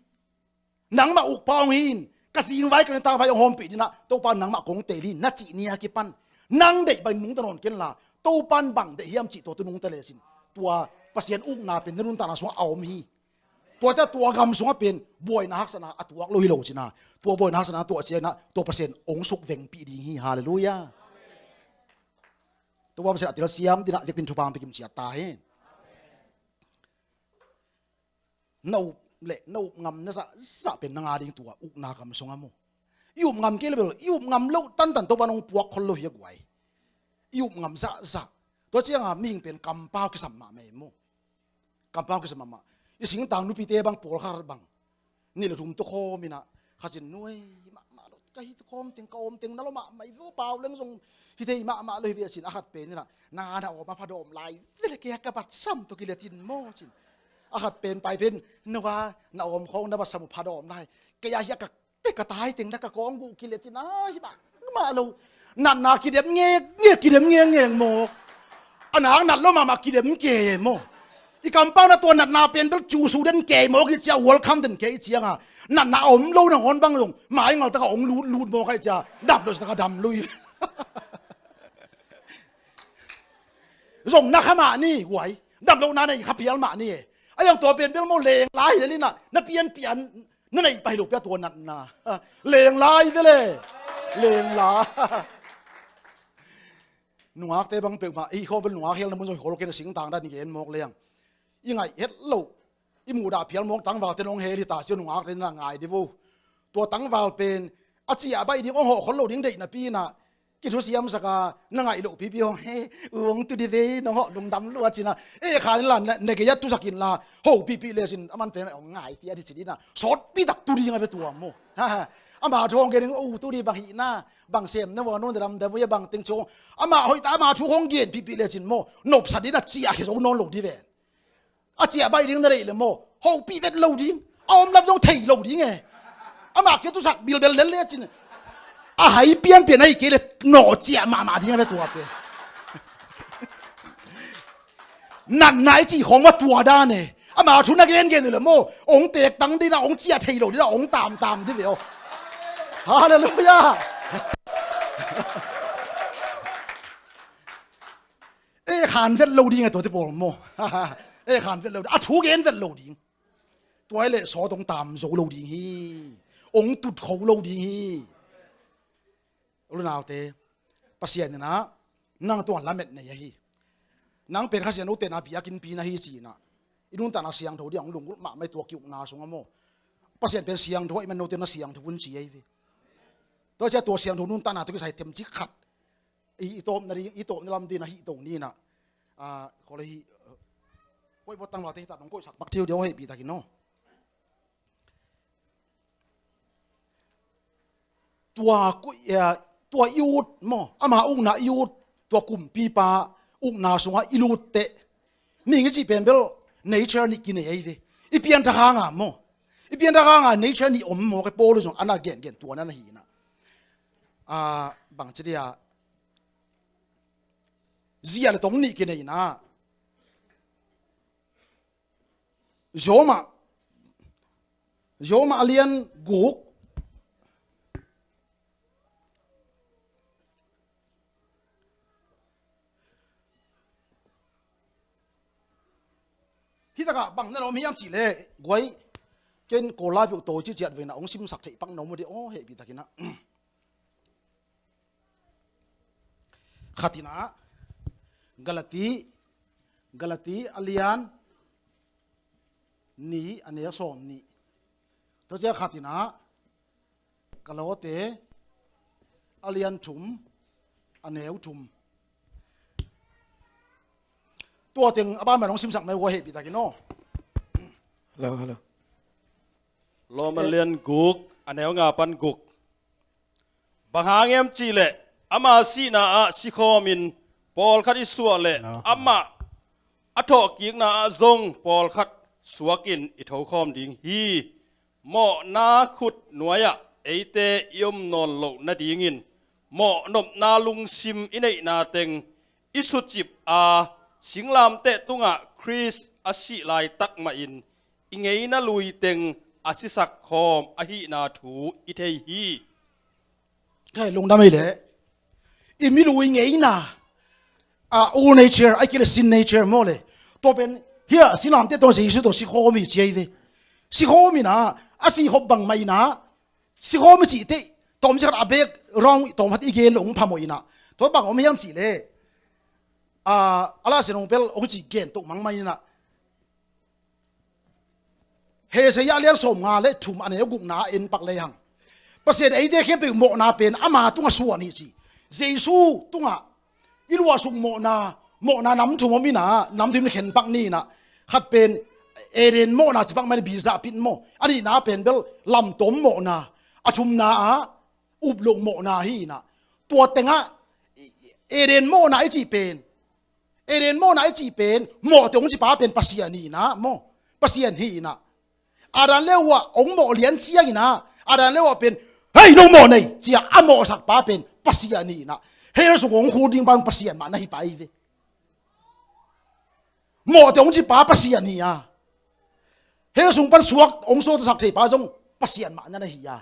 Nangmah ukpa hong hi in ka zingvai ka nitavai hong hawmpih dina Topa nangmah kong tel hi na cih ni a kipan nang deih bang nungta nawn kenla Topan bang deih hiam cih tua tu nungta lecin tua Pasian ukna pen na nuntakna sungah a om hi. Tua ta tua gam sungah pen buaina haksatna a tuak lo hi lo cina. Tua buaina haksatna tuah ciangin ah tua Pasian hong sukvengpih ding hi. Halleluiah. Tua Pasian a telsiam dingin ah vekpi in thupha hong pia kimciat ta hen. Na up le na up ngam na zahzah pen nang a ding tua ukna gam sungah maw. I up ngam kei le bel i up ngam loh tantan Topa'n hong puak khol lo hi a guai. I up ngam zahzah. Tua ciangin mihing pen kampau kisam mahmah e maw. Kampau kisam mahmah. I singtang nupite bang pawlkhat bang nih le thum tukhawm in ah, Kha Cin nuai mahmah lo, ka hi tukhawm teng, ka om teng na lo mahmah hi ve aw, pau leng zong hi thei mahmah lo hi ve a cin, a khat pen in ah, na na om a phadawm lai ve le, kei a ka batsam tawh kilet in maw cin. A khat pen pai pen, no a na om khawng na batsam uh phadawm lai, kei a hi a ka te ka tai teng na ka kawngguh kilet in a hi mahmah lo. Natna kidem ngekngek, kidem ngekngek maw. A nak nat lo mahmah kidem kei e maw. I kampau na tua natna pen bel cu su den kei maw, kei cia welcome den kei cianga natna a om lo nangawn bang zong mai ngal taka hong lut lut maw, kei cia dam lo taka dam lui. Zong na kha mah ni guai. Dam lo na nei kha pial mah ni e. A yang tua pen bel maw leng lai le lina na pian pian na neih pai lo pia tua natna. Leng lai ve le. Leng lai. Nungakte bang peuhmah i khawm bel nungak hel na mun zong hol kei na singtang dan i gen mawk leng i ngaih het lo. I muhdah phial mawk tangvalte nong hel hi ta cio, nungakte na ngai di vo. Tua tangval pen a ciah baih ding hong hawh khol lo ding deih napi inah kithusiamsak a na ngaih loh pipi hong he u hong tu di ve nong hawh lungdam lua cina. E khan inla na gei a tusak inla ho pipi le sin a man peng hong ngai tia di cin inah sawtpi tak tu ding a ve tua maw. Ama thu hong gen ding u tu di bang hihna bang sem na vua nong dam dam ia bang teng cong ama hoih ta ama thu hong gen pipi le cin maw nopsat inah ciah khe zo nawn lo di ven. A ciah baih ding na deih le maw hopih vet lo ding. A om lam zong thei lo ding e. Amah kia tusak bilbel lel le cin a hai pianpian ahi kei le nawh ciah mahmah ding a ve tua pen. Natna i cih khawng va tua dan e. Ama thu na gengen uh le maw hong tektang dina hong ciah thei lo dina hong tamtam di ve aw. Halleluiah. E khan vet lo ding e tuate pawl maw. E khan vet lo ding a thu gen vet lo ding. Tua i leh sawt hong tam zo lo ding hi. Hong tut kho lo ding hi. Ulunaute Pasian inah nang tua lamet nei ahi. Nang pen Kha Siangtho tena biakinnpi na hi ci inah i nuntakna siangtho ding a hong lunggulh mahmah i tua kiukna sungah maw. Pasian pen siangtho ahih man note na siangtho vun ci ahi ve. Tua cia tua siangtho nuntakna tua kisai themcik khat i tawpna ding i tawpna lam ding a hih to ni inah. Khuale hi. Koih bawt tangvalte hi ta nong koihsak pak theu dia aw hehpih takin aw. Tua i ut maw ama ukna i ut tua kumpipa ukna sungah i lut teh. Mihing i cih pen bel nature nih kinei ahi ve. I pianthak hanga maw i pianthak hanga nature nih om maw ka pawl zong ana gengen tua na na hi inah. Bangci dia zia le tong nih kinei inah. Rom ah Rom ah a lian guk. Hi takah bang na lawm hiam cih leh guai ken Kawl lai peuh tawi ciciat vei na hong simsak theih pak na om uh dih aw hehpih takin ah. Khat inah Galati, Galati a lian nih a neu sawm nih. Tua cia khat inah Kalote a lian thum a neu thum. Tua teng a banban hong simsak mai uh a hehpih takin aw. Hello, hello. Lawm a lian guk a neu nga pan guk. Bang hang hiam cih leh ama sihna ah sikhawmin pawlkhat i suah leh amah a thawhkikna ah zong pawlkhat suakin i thokhawm ding hi. Mawhna khut nuai-ah eite i om nawn loh nadingin mawh nopna lungsim i neihna teng i sucip a singlamteh tungah Khrist a sih laitak mahin i ngeina lui teng a sisak khawm ahihna thu i thei hi. Hei lungdam ei leh i mi lui ngeina a old nature a kile sin nature maw le. Tua pen hia singlamteh tawh Jesu tawh sikhawm hi ci ahi ve. Sikhawm inah, a sikhop bangmah inah, sikhawm i cih teh, tawmcik khat a background tawm khat i gen lo hong phamawh inah, tua bang om hiam cih leh, a, a la sin hong pel hong cih gen toh mangmah inah, Isaiah a lian sawmnga le thum a neu gukna ah en pak lehang, Pasian eite khempeuh mawhna pen ama tungah suan hi ci. Jesu tungah i luahsuk mawhna, mawhna nam thum om inah, nam thum in khen pak ni inah, khat pen Eden mawhna ci pak mah in, biza pit maw. A nihna pen bel lamtawm mawhna, a thumna ah uploh mawhna hi inah, tua tengah Eden mawhna i cih pen, Eden mawhna i cih pen, mawhte hong cipa pen Pasian hi inah maw, Pasian hi inah. Adam le Eva hong mawh lian ciang inah, Adam le Eva pen, "Hei, nong mawh nei," ci-a a mawhsak pa pen Pasian hi inah. Hell sung hong khul ding pa Pasian mah na hi pai ve. Mawhte hong cipa Pasian hi a, hell sung pan suak hong suaktasak thei pa zong Pasian mah na na hi a.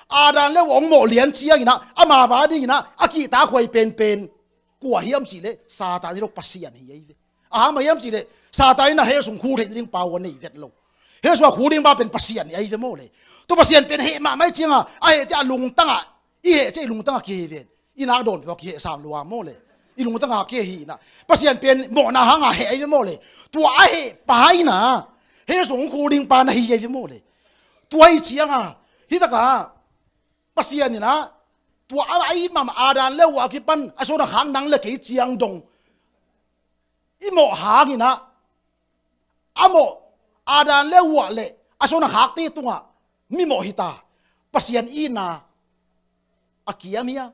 Adam le Eva hong mawh lian ciang inah, ama va ding inah a kihtakhuai penpen kua hiam cih leh Satan hi lo, Pasian hi ahi ve. A hang bang hiam cih leh Satan inah hell sung khul theih nading pau a nei vet lo. Hell sung a khul ding pa pen Pasian hi ahi ve maw le. Tua Pasian pen heh mahmah i cianga, a heh teh a lungtangah, i heh ciang i lungtangah kihei ven. I nak dawn peuh a kiheh sang lua maw le. I lungtangah kihei hi inah, Pasian pen mawhna hanga heh ahi ve maw le. Tua a heh pa inah hell sung khul ding pa na hi ahi ve maw le. Tua hi cianga, hi takah Pasian inah, tua a, a it mahmah Adam le Eva a kipan a suan a khak nang le kei ciang dong i mawh hang inah, a mawh, Adam le Eva le a suan a khakte tungah mi mawh hi ta. Pasian itna a kiam hi a,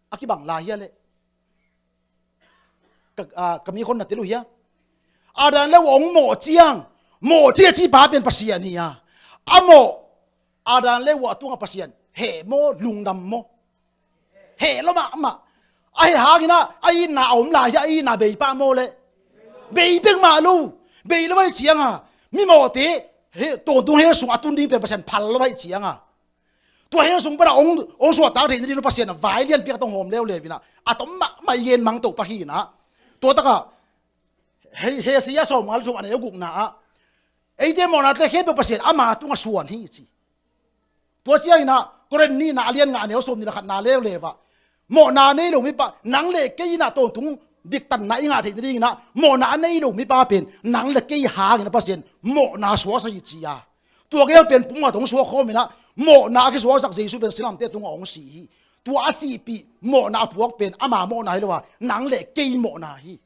a kibang lai hi a leh, ka, a, ka mi khon na tel uh hia? Adam le Eva hong mawh ciang, mawh ciang a ci pa pen Pasian hi a. A mawh, Adam le Eva tungah Pasian heh maw, lungdam maw? Heh lua mahmah. A heh hang inah a itna a om lai hi a, a itna bei pah maw le. Bei bek mah lo. Bei lo ahih cianga, mi mawhte, he, tawntung hell sung a tun ding pen Pasian phal lo ahih cianga, tua hell sung pana hong, hong suahtak theih nading lo Pasian a vai lianpi khat hong hawm leuleu inah, a tom mahmah i gen mang toh pak hi inah. Tua takah, he, Isaiah sawmnga le thum a neu gukna ah, eite mawhnate khempeuh Pasian ama tungah suan hi ci. Tua ciang inah Korin nihna a lian nga a neu sawmnih le khatna leuleu ah, mawhna nei lo mipa, nang le kei inah tawntung diktanna i ngah theih nading inah, mawhna a nei lo mipa pen nang le kei hang inah Pasian mawhna suaksak hi ci a. Tua gel pen pumkhat hong suak khawm inah, mawhna a kisuaksak Jesu pen silamte tungah hong si hi. Tua a sihpih mawhna a puak pen ama mawhna hi lo a, nang le kei mawhna hi.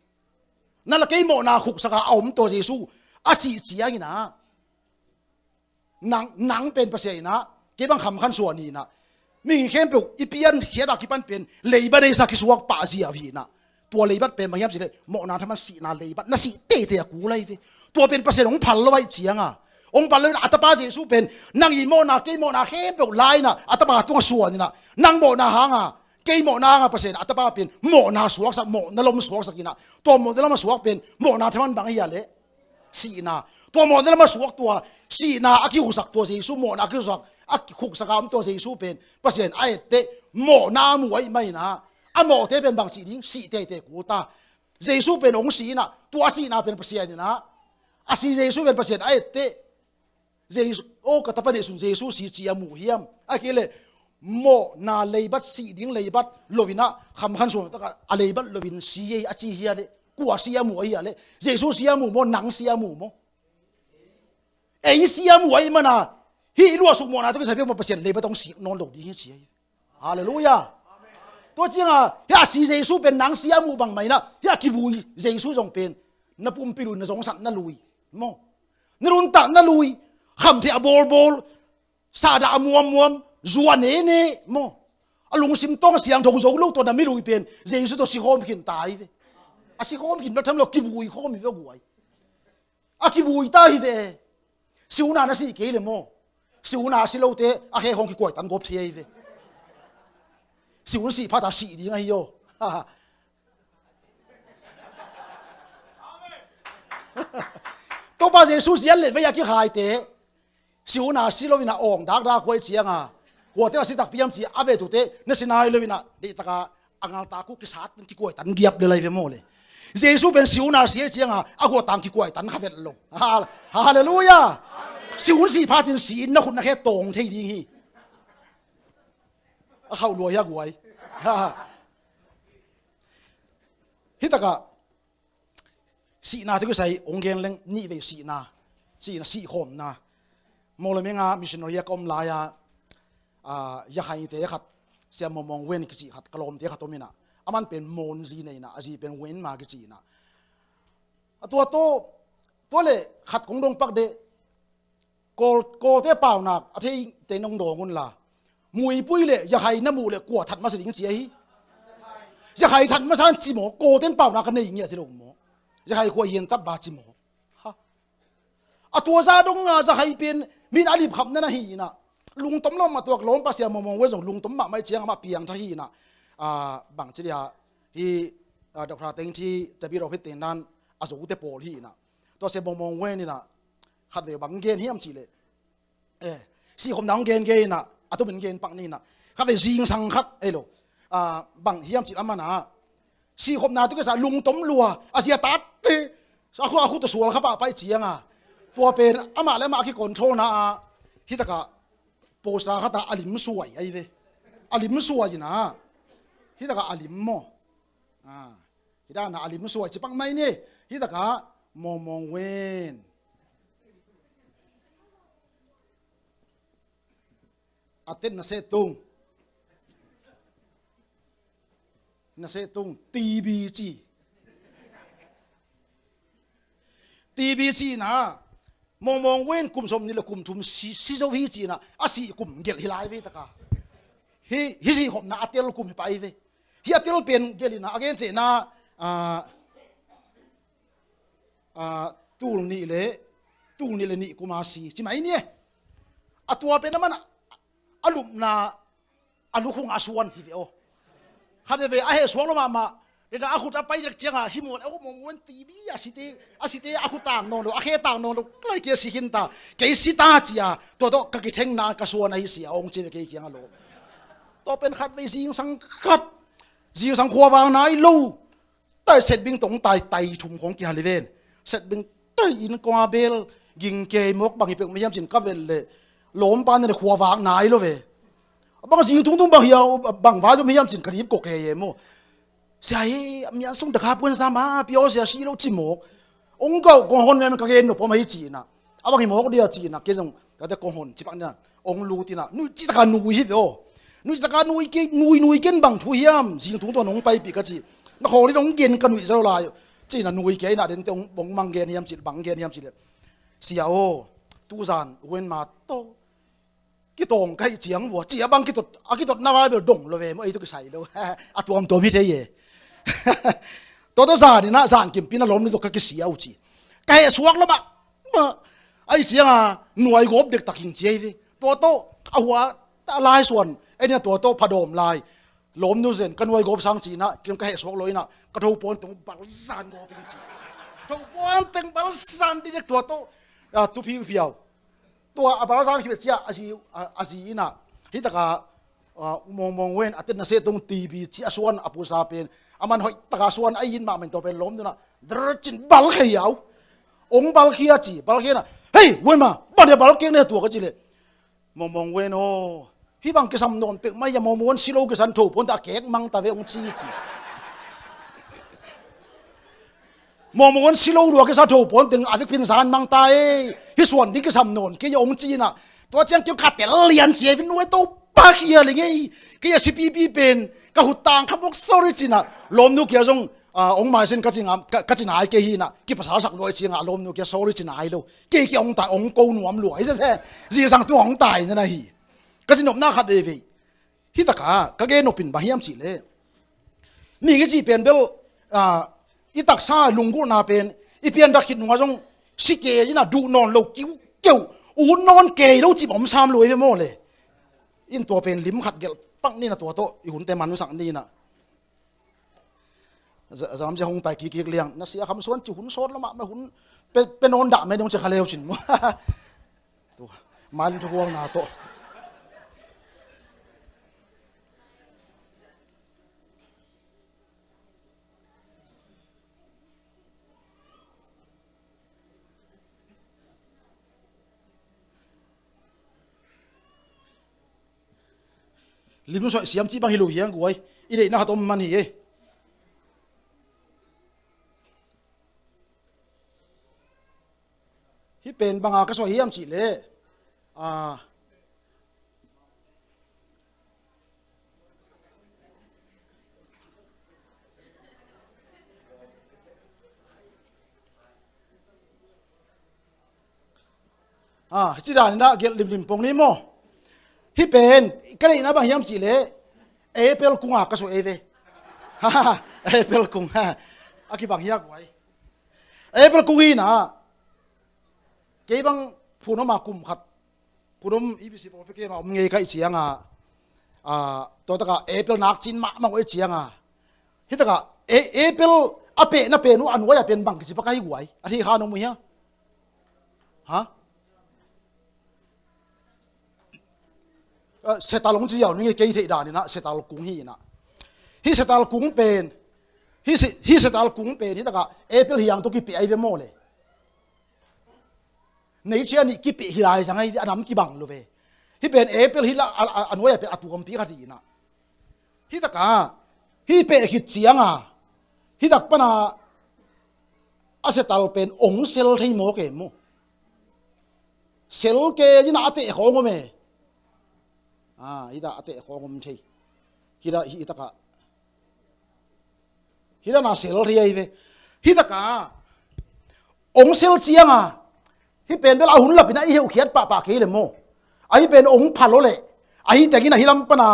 Nang le kei mawhna khuksak a a om tua Jesu a sih ciang inah, nang, nang pen Pasian inah kei bang khamkhan suan hi inah, mihing khempeuh i piankhiat a kipan pen leibat neisa kisuak pah ziau hi inah. Tua leibat pen bang hiam cih leh mawhna thaman sihna leibat, na sih teitei a kul ahi ve. Tua pen Pasian hong phal lo ahih cianga, hong phal lo inah a tapa Jesu pen nang i mawhna kei mawhna khempeuh la inah a tapa tungah suan inah, nang mawhna hanga, kei mawhna hanga Pasian a tapa pen mawhna suaksak, mawhna lom suaksak inah, tua mawhna lom a suak pen mawhna thaman bang ahi a leh? Sihna. Tua mawhna lom a suak tua sihna a kikhuksak tua Jesu, mawhna a kikhuksak, a kikhuksak a om tua Jesu pen Pasian a etteh mawhna a muh ahih man inah, a mawhte pen bang cih ding, sih teitei kul ta. Jesu pen hong si inah, tua a sihna pen Pasian inah, a si Jesu pen Pasian a etteh, Jesu, "O ka tapa neihsun Jesu si ci a muh hiam?" Ahih kei leh mawhna leibat, sih ding leibat lo inah, khamkhan suan takah a leibat lo in si ei a ci hi a leh, kua si a muh ahi a leh? Jesu si a muh maw, nang si a muh maw? Ei si a muh ahih mana, hih i luahsuk mawhna tawh kisai peuhmah Pasian leibat hong sik nawn lo ding hi ci ahi. Halleluiah. Tua cianga hih a si Jesu pen nang si a muh bangmah inah, hih a kivui Jesu zong pen na pumpi lui, na zongsatna lui maw, na nuntakna lui, khamtheih a bawlbawl, sahdah a muammuam, zu a nene maw, a lungsim tawng a siangtho zo lo tua na mi lui pen Jesu tawh sikhawm khin ta hi ve. A sikhawm khin bek tham lo, kivui khawm hi ve guai. A kivui ta hi ve. Si hun a na sih kei leh maw, si hun a si lote a khe khawng kikuaitan gawp thei ahi ve. Si hun sih phat a sih ding ahi aw. Topa Jesu zian le vei a kikhaite, si hun a si lo inah awng dakdak huai cianga, kuate a si takpi hiam ci a ve tute, na si nai lo inah deihtaka a ngaltak uh kisat, kikuaitan giap le lai ve maw le. Jesu pen si hun a si ahih cianga a guahtang kikuaitan kha vet lo. Hal-, halleluiah. Si hun sih phatin si-in na khut na khe tawng thei ding hi. A khauh lua hi a guai. Hi takah sihna tawh kisai hong gen leng, nih vei sihna, sihna, sihkhawmna. Mawlameng a missionary a ka om lai-a, a, Yakhaite khat, Sia Mawng Mawng Wen kici khat, ka lawmte khat om inah, aman pen Mawn zi nei inah, a zi pen Wen ma kici inah. A tua tawh, tua le khat kong dong pak deh, Kawl, Kawlte paunak a theite nong dawng unla, Muipui le Yakhai na muh le kua that masa ding ci ahi. Yakhai that masa an ci maw, Kawlten paunak a nei ngiat hi lo maw. Yakhai kua hian tap ba ci maw. Ha. A tua za dong a Yakhai pen min a lipkhapna na hi inah, lungtom lo mah tuak lawmpa Sia Mawng Mawng Wen zong lungtom mahmah hi ciang amah piangtha hi inah, a, bang ci dia, hi, a, Doctor Teng Thi, Tabit Opit tenan a zote pawl hi inah. Tua Sia Mawng Mawng Wen inah khatvei bang gen hiam cihleh, eh, sihkhopna hong gen gen inah, a tumin gen pak ni inah, khatvei zingsang khat ei lo, a, bang hiam cih a manah, sihkhopna tawh kisai lungtom lua a sia tate, a khu, a khu tawh sual kha pahpah cianga, tua pen amah le amah a kicontrolna ah, hi takah poster khatah a lim suai ahi ve. A lim suai inah, hi takah a lim maw. A, hi dana a lim suai ci pak mai ni. Hi takah Mawng Mawng Wen, a tet na seh tung, na seh tung T B ci. T B ci inah, Mawng Mawng Wen kum sawmnih le kum thum si, si zo hi ci inah, a sih kum gelh hi lai ve takah. Hi, hi sihkhopna a tel kum hi pah hi ve. Hi a tel pen gelh inah, a gen cihna, a, a, tul nih le, tul nih le nih kum a si ci mai ni. A tua pen a manah, a lupna, a lukhung a suan hi ve aw. Khatvei a heh suak lo mahmah. Dena a khut a pai dek cianga hi maw, aw, Mawng Mawng Wen T B a site, a site a khut tang nawn lo, a khe tang nawn lo, lai kia si khin ta. Kei si ta cia, tua tawh ka kithengna ka suan ahi sia hong ci ve kei kianga lo. Tua pen khatvei zingsang khat, zingsang khuavak nai lo. Tai setbing tawh hong tai, tai thum khawng kihal hi ven. Setbing tai in kong a bel ging kei mawk, bang hi peuh mah hiam cin ka vel le, lawmpa na le khuavak nai lo ve. Bang zing tungtung bang hi a, bang vai om hiam cin ka dip kok kei e maw. Sia hi, a mian sung dakha puan sa ma, pia aw sia si lo ci mawk. Hong kau kong hon ve ka gen nop om ahi ci inah. A bang hi mawk dia ci inah, kei zong ka te kong hon ci pak ni inah, hong lut inah, nuih cih taka nui hi ve aw. Nuih cih taka nui kei, nui, nui ken bang thu hiam, zing tung tua nong paipih ka ci. Na khawl in hong gen ka nuih zo lai. Ci inah nui kei inah dente hong, hong mang gen hiam cih, bang gen hiam cih le. Sia aw, tuzan Wen ma tawh kitawng ka hih ciang vua, ci a bang kitot, a kitot na vai bel dong lo ve maw, ei tawh kisai lo. A tuamtuam hi thei e. Tua tawh zan inah, zan kimpin a lawmnu tawh ka kisia uh ci. Ka heh suak lo mah, mah. Ahi cianga, nuai gawp dektak hing ci ahi ve. Tua tawh, a hua, a lai suan, ei ni a tua tawh, phadawm lai. Lawmnu zen, ka nuai gawp sang ci inah, kim ka heh suak lo inah, ka tho puan teng bal zan gawp hing ci. Tho puan teng bal zan didek tua tawh, a, tu phiuphiau. Tua a bal zan khit cia a zi, a, a zi inah. Hi takah, a, Mawng Mawng Wen a tet na seh tung T B ci a suan a pusa pen. A man hoih takah suan a in mahmah in tua pen lawmnu inah. Dr cin bal khei au. Hong bal khia ci, bal khia inah. Hei, Wen ma, bang dia bal kek ne tua ka ci le. Mawng Mawng Wen aw. Hih bang kisam nawn pek mai a Mawng Mawng Wen si lo kisan tho puan ta kek mang ta ve hong ci ci. Mawng Mawng Wen si lo lua kisa tho puan teng a vekpin zan mang ta e. Hih suan ding kisam nawn kei a hong ci inah. Tua ciang kei ka tel lian ci e vin nuai to pa khia le ngei. Kei a sipipi pen ka hut tang kha bok sorry ci inah. Lawmnu kia zong, a, hong maisin ka ci ngam, ka, ka ci nai kei hi inah. Kipasal sak luai ci ngah lawmnu kia sorry ci nai lo. Kei kia hong tai hong ko nuam luai se se. Zingsang tu hong tai na na hi. Ka ci nopna khat veve. Hi takah, ka gen nopin bang hiam cihleh. Ning i cih pen bel, a, i taksa lunggulhna pen, i pianthak khit nungah zong, si kei inah duh nawn lo kiukeu, ut nawn kei lo cih bang om sam lo ei ve maw le. In tua pen lim khat gelh pak ni inah tua tawh, i hunte mansak ni inah. Za-, zam zia hong pai kikkik liang. Na sia kham suan ci hun sawt lo mahmah hun pe, pe nawn dah mai dong ci kha leu sin maw. Tua, malin thukualna tawh. Lim suaih siam cih bang hi lo hiang guai. I deihna khat om man hi e. Hih pen banga ka suah hiam cih leh, a, a, hih ci dan inah gelh limlim pong ni maw. Hih pen ka deihna bang hiam cih leh Apple kunga ka suah ei ve. Apple kung, a kibang hiak uai. Apple kung hi inah kei bang phun om a kum khat, phun om i bisi pawlpi kei ma om ngei ka ih cianga, a, tua taka Apple nak cin mahmah uh ih cianga, hih taka e, Apple a pehna pen uh a nuai a pen bang kici pa ka hi guai, a thei kha nong mu hia? Ha? A, setal hong ci ziau ning e, kei theih dan inah setal kung hi inah. Hih setal kung pen, hih se, hih setal kung pen hih taka Apple hiang tawh kipeh ai ve maw le. Nature nih kipeh hi lai zang ai ve, a nam kibang lo ve. Hih pen Apple hih la, a, a, a nuai a pen a tuampi khat hi inah. Hih taka hih peh khit cianga hih tak pana a setal pen ong sel thei maw ke maw. Sel ke inah a teh khawng om e. A, hih tak a teh khawng om thei. Hih tak, hih taka hih dana sel thei ahi ve. Hih taka ong sel cianga hih pen bel a hun lapina i heuhkhiat pahpah kei le maw. Ahi pen ong pha lo leh ahi tengin ahi lam pana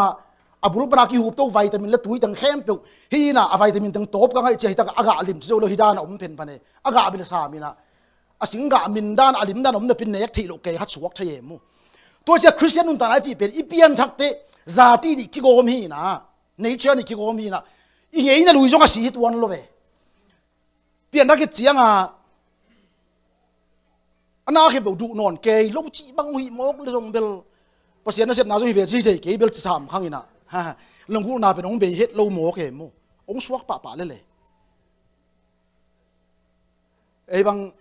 a bul pana kihupto vitamin le tui teng khempeuh hi inah a vitamin teng tawp ka ngaih cia hih taka a gah lim ci zo lo hi dana om phen pane. A gah bel sam inah a sing gah min dan a lim dan om napin nek theih loh kei khat suak thei e maw. Tua cia Khristian nuntakna i cih pen i pianthakte zati nih kigawm hi inah. Nature nih kigawm hi inah. I ngeina lui zong a si hi tuan lo ve. Pianthak khit cianga a na khempeuh duh nawn kei lo cih bang hong hih mawk le zong bel Pasian nasepna zong hi ve ci thei kei bel ci sam khang inah. Lunggulhna pen hong bei het lo mawk e maw. Hong suak pahpah lele. Ei bang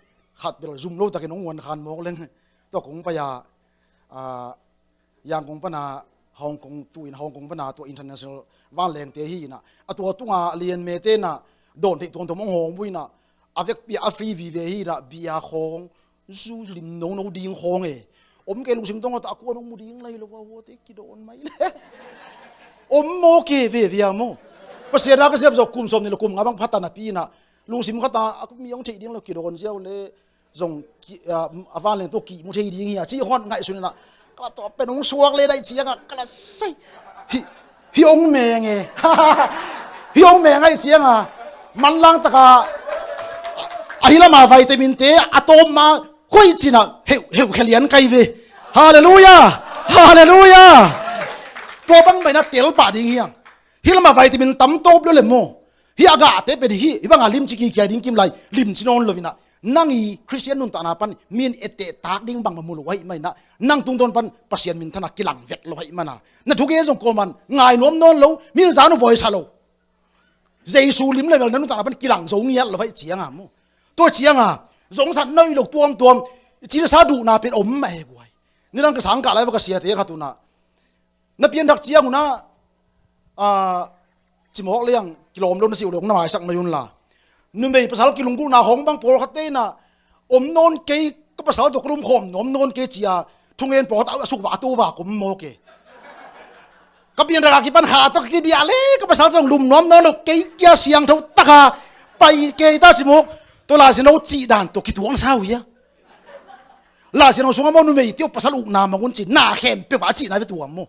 khat bel zum lo takin hong huan khan mawk leng. Tua kong pai a, a, Yangon pana Hong Kong, tu in Hong Kong pana tua international vanlengte hi inah. A tua tunga lian mete inah dawn theih tuamtuam hong hawng bu inah. A vekpi a free vive hi inah bia khawng zu lim nono ding khawng e. Om kei lungsim tawng a ta a kuan hong mu ding lai lo a huate kidawn mai le. Om maw ke veve a maw. Pasian a ka siap zawh kum sawm nih le kum nga bang phata napi inah lungsim khata a mi hong theih ding lo kidawn ziau le zong ki, a, a vanleng tawh kihmu thei ding hi a cih hon ngaihsun inah ka la tua pen hong suak le daih cianga ka la sai. Hih, hih hong meng e. Hih hong meng aih cianga manlang taka ahi lama vitamin te a tawm ma hoih cinah heuh, heuh khia lian kai ve. Halleluiah. Halleluiah. Tua bang mah inah tel pah ding hiang. Hih lama vitamin tam tawp lo le maw. Hih a gahte pen hih, hih banga limci kikia ding kim lai, limci nawn lo inah. Nang i Khristian nuntakna pan min etteh tak ding bangmah mu lo ahih man inah nang tungtawn pan Pasian minthanna kilang vet lo ahih mana na thugen zong kuaman ngai nuam nawn lo, min zan uh buaisa lo. Jesu lim level na nuntakna pan kilang zo ngiat lo ahih cianga maw. Tua cianga zong sat noi lo tuamtuam cisa duhna pen om mah e buai. Nidang ka sangkah lai va ka siate khat unah na pianthak ciang unah, a, cimawk liang kilawm lo na si uh le hong na maisak mai unla. Numei pasal kilunggulhna hong bang pawlkhatte inah om nawn kei, ka pasal tawh ka lumkhawm nuam nawn kei cia thungen pawlkhat a sukvak a tovak om mawk e. Ka pianthak a kipan kha tawh ka kidiah le ka pasal tawh lum nuam nawn lo kei kia siangtho taka pai kei ta cimawk. Tua Lai Siangtho cih dan tawh kituak na sa uh hia? Lai Siangtho sungah maw numeite uh pasal ukna mang un ci na khempeuh a cihna ve tua maw.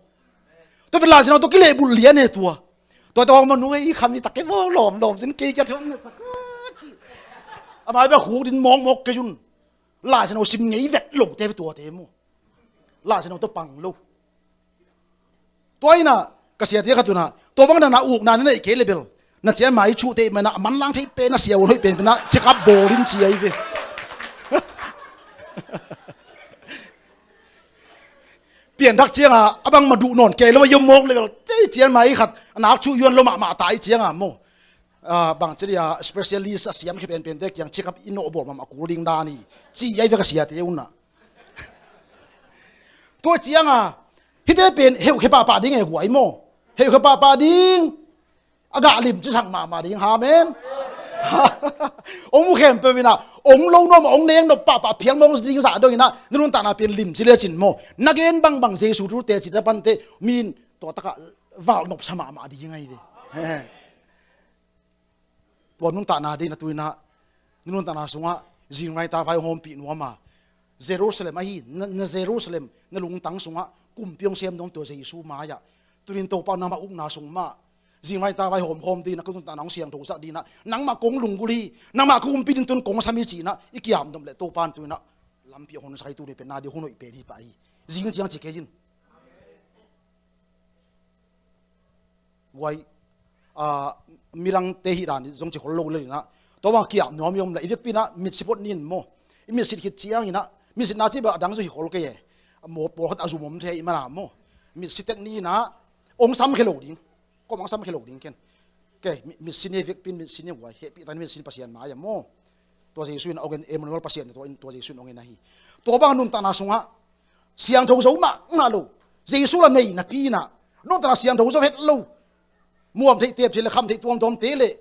Tua pen Lai Siangtho tawh kilehbulh lian e tua. Tua tawh hong manu ei kham i tak kei maw lawmlawm sin kei kia thong na sak a ci. A mai bia khuk din mawkmawk kei un. Lai Siangtho sim ngei vet lote ve tuate maw. Lai Siangtho tawh pang lo. Tua inah ka siate khat unah tua bang dana ukna na neih kei le bel na cian mai chuhte i manah a manlang theih pen a sia un hoih pen penah check up bawl in ci ahi ve. Pianthak cianga a bangmah duh nawn kei lo a i om mawk level cei cian mai khat a nak chuh yuan lo mahmah ta i cianga maw. A, bang ci dia specialist a siam khe penpente kiang check up i nawh bawl mahmah kul ding dan hi ci ahi ve ka siate unah. Tua cianga hihte pen heuhkhe pahpah ding e guai maw. Heukhia pahpah ding. A gah limci sak mahmah ding. Amen. Hong mu khempeuh in ah, hong lo nuam, hong neng nop pahpah phial mawng ding zah dong in ah, na nuntakna pen limci lecin maw, na gen bangbang Jesu thu teci na pante, mi in tua takah valh nopsa mahmah ding ahi ve. Tua nuntakna ding na tu in ah, na nuntakna sungah zingvai tavai hong hawmpih nuam a, Jerusalem ahi, na, na Jerusalem, na lungtang sungah kumpi hong sem nuam tua Jesu mai-ah, tunin Topa nangmah ukna sung mah zingvai tavai hawmhawm ding in ah, ka nuntakna hong siangthosak ding in ah, nangmah kong lunggulh hi, nangmah ka kumpi ding tun kong sam hi ci in ah i kiam nop leh Topa in tu in ah lampi hong honsak hi. Tuni pen na ding hun hoih pen hi pah hi. Zing ciang ci kei in. Guai, ah, midangte hih dan zong ci khol lo lel in ah, tua bang kiam nuam i om leh, i vekpi in ah mitsi phot ni in maw, i mitsi khit ciang in ah, mitsina ci bel a dang zong hi khol kei e. Maw, pawlkhat a zum om thei ahih man ah maw, mitsi tek ni in ah hong samkhia lo ding. Kua mah hong samkhia lo ding ken. Kei, mi, mitsi ni, vekpi in mitsi ni guai, hehpihtak in mitsi ni Pasian mai-ah maw. Tua Jesu in hong en, Emmanuel Pasian tua in, tua Jesu in hong en ahi. Tua bang nuntakna sungah siangtho zo mahmah lo, Jesu la nei napi in ah, nuntakna siangtho zo het lo, muam theih tep theih leh kham theih tuamtuamte leh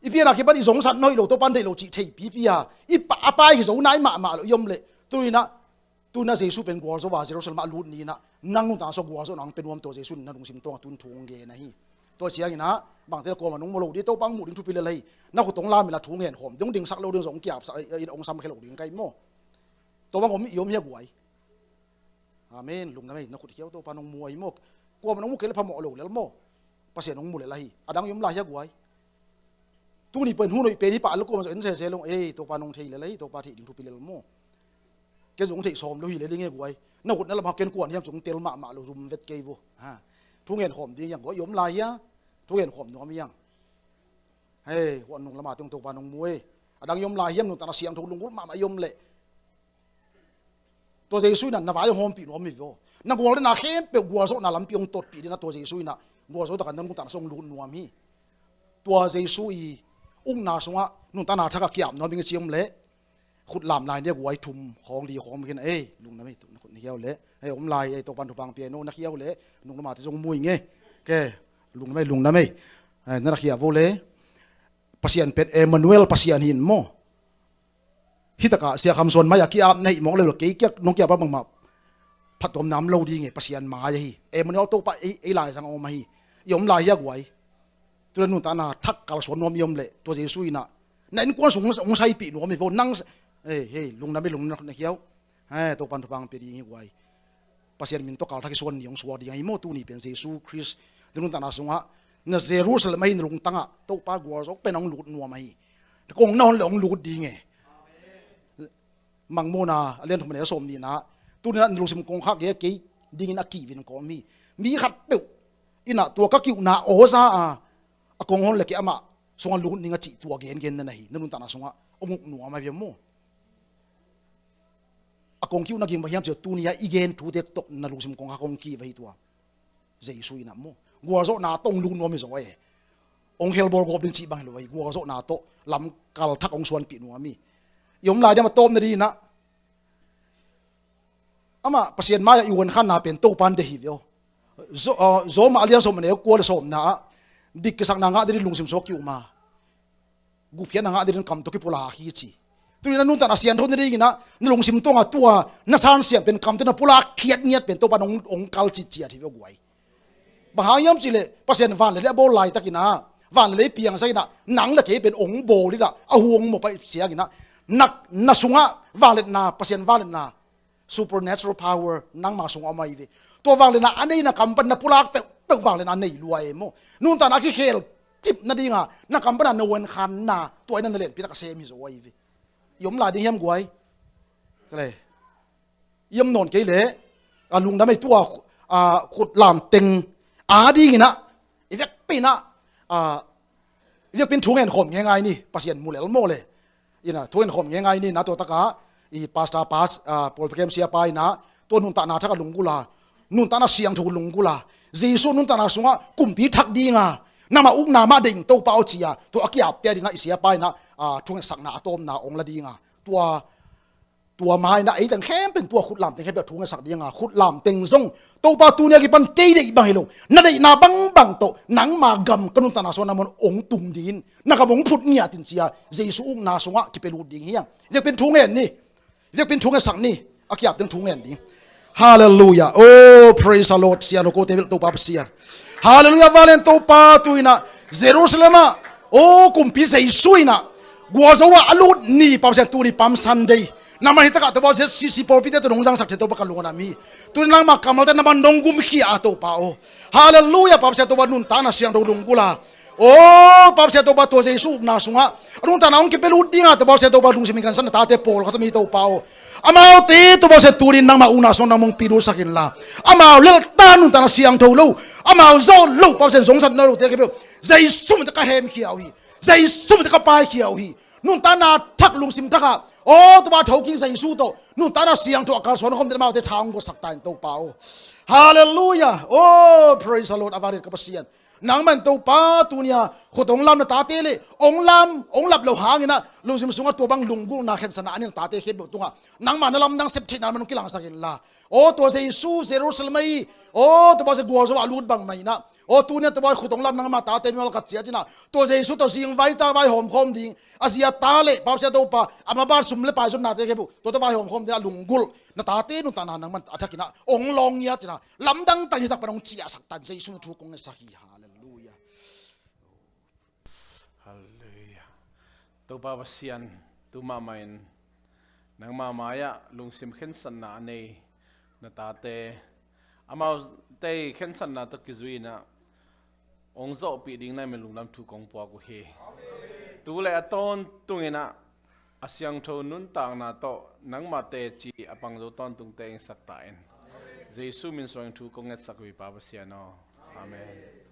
i pianna kipan i zongsak nawn lo, Topa in deih lo cih theipipi a, i pa, a pai hi zo nai mahmah lo i om leh, tu in ah, tu in ah Jesu pen gualzo a Jerusalem ah a lut ni in ah, nang nuntakna sungah gualzawhna hong pia nuam tua Jesu in na lungsim tawngah tun thu hong gen ahi. Tua ciang in ah bangte leh kuamah nong mu lo ding, Topa hong muh ding thupi lel ahi. Na khut hong lam in ah thu hong hen khawm ding, hong dingsak lo ding zong hong kiapsak, eh, eh, hong samkhia lo ding ka hi maw. Tua bang om i om hia guai. Amen. Lungdam ei, na khut khiau, Topa nong mu ahi maw. Kuamah nong mu kei leh phamawh lo lel maw. Pasian hong mu lel ahi. A dang i om lai hia guai. Tuni pen hun hoih pen hi pah leh kuamah zong en sese lo. Ei, Topa nong thei lel ahi, Topa theih ding thupi lel maw. Ken zong theih sawm lo hi lel ing e guai. Na khut na lam ah ken kuan hiam ci hong tel mahmah lo, zum vet kei vo. Ha. Thu hong hen khawm ding hiam guai, i om lai hia. Thu hong hen khawm nuam hiam. Hei, huan nung lam ah teng Topa nong mu e. A dang i om lai hiam, nuntakna siangtho lunggulh mahmah i om leh. Tua Jesu in ah na vai hong hawmpih nuam hi ve aw. Na gualzawhna khempeuh gualzawhna lampi hong totpih ding in ah tua Jesu in ah gualzo takin na nuntakna sungah hong lut nuam hi. Tua Jesu i ukna sungah nuntakna thak a kiam nuam ing ci om leh, khut lam lai ni a guai, thum khawng li khawng khin, ei, lungdam ei, na khut na khiau leh, ei, om lai, ei, Topa in thupha pia hen aw, na khiau leh, nung lam ah te zong mu ing e. Kei, lungdam ei, lungdam ei. Ei, na na khia vo leh. Pasian pen Emmanuel Pasian hi in maw. Hih takah Sia Kham Suan mai-ah ki-ap na hih mawk lel lo, kei kiang nong ki-ap bangmah phattuamna om lo ding e, Pasian mai ahi. Emmanuel, Topa ei, ei laizang a om ahi. I om lai hia guai. Tu leh nuntakna thak kalsuan nuam i om leh, tua Jesu in ah na innkuan sung hong saipih nuam hi vo. Nang, ei, hei, lungdam ei, lungdam na khiau. Hei, Topa in thupha hong pia ding hi guai. Pasian min tawh kal thak i suan ni hong suak ding ahi maw, tuni pen Jesu Khrist na nuntakna sungah, na Jerusalem ahi na lungtangah Topa gualzo pen hong lut nuam ahi. Kong na hon leh hong lut ding e. Mangmuhna a lian thum a neu sawm nihna, tuni in ah na lungsim kongkhak gei kei dingin a kiu in kawm hi. Mi khatpeuh in ah tua ka kiuhna aw za a, a kong hon leh kei amah sungah lut ning a cih tua gengen na na hi. Na nuntakna sungah hong uk nuam ahi ve maw. A kong kiuhna ging bang hiam cih leh tuni a i gen thute tawh na lungsim kongkhak hong kiu ahi tua. Jesu in ah maw, gualzawhna tawh hong lut nuam hi zaw e. Hong helbawl gawp ding cih bang hi lo ahi, gualzawhna tawh lamkal thak hong suanpih nuam hi. I om lai diam a tawpna ding in ah, amah Pasian mai-ah i uankhanna pen Topa in deih hi ve aw. Zo-, ah, Rom a lian sawm a neu kua leh sawmna ah, dik kisakna ngah dingin lungsim suak ki-um a, gupkhiatna ngah dingin kam tawh kipulak hi ci. Tuni in ah nuntakna siangtho na dingin ah, na lungsim tungah tua na sansiam pen, kam tawh na pulak khiat ngiat pen Topa in hong, hong kal citciat hi ve aw guai. Bang hang hiam cih leh Pasian vanlei a bawl laitakin ah, vanlei piangsak in ah, nang leh kei pen hong bawl in ah, a hu hong mawk ahih ciangin ah, na, na sungah vangliatna, Pasian vangliatna, supernatural power nangma sungah om ahi ve. Tua vangliatna a nei na kam pan na pulak peuhpeuh vangliatna a nei lua e maw. Nuntakna a kikhel cip nadinga na kam pana na uankhanna, tua in ah na lianpi tak a sem hi zaw ahi ve. I om lai ding hiam guai? Ka le. I om nawn kei leh, a lungdam ei, tua, a, khut lam teng a dingin ah, i vekpi in ah, a, i vekpi in thu ngen khawm ngeingai ni, Pasian mu lel maw le. In ah, thu ngen khawm ngeingai ni, na tua takah, i pastor pa, a, Paul Pekem siapa in ah, tua nuntakna thak a lunggulh a, nuntakna siangtho lunggulh a, Jesu nuntakna sungah kumpi thak dinga, nangma ukna mah deih ing Topa aw ci a, tua a ki-apte adingin ah i siapa in ah, a, thu ngensakna a tawpna hong la dinga, tua Tua mah inah ei teng khempeuh in tua khutlam teng khempeuh thu ngetsak dinga, khutlam teng zong Topa, tuni a kipan kei deih bang hi lo, na deihna bangbang tawh nangma gam ka nuntakna sungah na mun hong tum dingin, na gam hong phut ngiat in ci-a Jesu ukna sungah kipia lut ding hi hang. Ziakpin thu ngen ni. Ziakpin thu ngetsak ni. A kiap teng thu ngen ding. Halleluiah. Oh, praise the Lord. Sian uh kote bel Topa Pasian. Halleluiah. Valen Topa, tu inah Jerusalem ah, oh, kumpi Jesu inah gualzo ah a lut ni, Pasian, tuni Palm Sunday. Na man hi takah Topa, Z C C pawlpite tawh nong zangsak thei Topa, ka lungdam hi. Tuni nangma kammalte na man nong gumkhia a Topa aw. Halleluiah. Pasian, Topa nuntakna siangtho lunggulh a, oh, Pasian Topa, tua Jesu ukna sungah a nuntakna hong kipia lut dinga, Topa Pasian Topa, lungsim in khensan na tate pawlkhat om hi Topa aw. Amaute Topa Pasian, tuni nangma ukna sungah nang mong pia lutsak inla, amau lelta nuntakna siangtho lo, amau zawh lo, Topa Pasian, zongsatna lote khempeuh Jesu min tawh ka hemkhia uh hi. Jesu min tawh ka paikhia uh hi. Nuntakna thak, lungsim thak ah, oh, Topa, thoking Jesu tawh nuntakna siangtho a kalsuan khawm ding amaute tha hong gualsak ta in Topa aw. Halleluiah. Oh, praise the Lord. A valen ka Pasian. Nangman Topa, tuni a khut hong lam na tate le hong lam, hong lap lo hang inah lungsim sungah tua bang lunggulhna, khensatna a nei na tate khempeuh tungah nangma na lamdang sep theihna na man hong kilangsak inla, aw, tua Jesu Jerusalem ah i, aw, Topa Pasian, gualzo ah a lut bang mah inah, aw, tuni a Topa khut hong lam nangma tate mimal khat ciat inah tua Jesu tawh zingvai nitak vaihawm khawm ding, a zi a ta le, Pasian Topa, a maban sum le pai zonnate khempeuh tua tawh vaihawm khawm ding a lunggulh na tate nuntakna nangman a thak inah hong lawng ngiat inah lamdang tak ni, tak pan hong ciahsak ta in Jesu min tawh thu kong ngetsak hi. Halleluiah. Halleluiah. Topa Pasian, tu mahmah in nangma mai-ah lungsim khensatna a nei na tate, amaute khensatna tawh kizui inah hong zawhpih ding na hih manin lungdam thu kong puak uh hi. Tu le a tawntung inah a siangtho nuntakna tawh nangma teci a pang zo tawntungte hong sak ta in. Jesu min suangin thu kong ngetsak uh hi, Pa Pasian aw. Amen.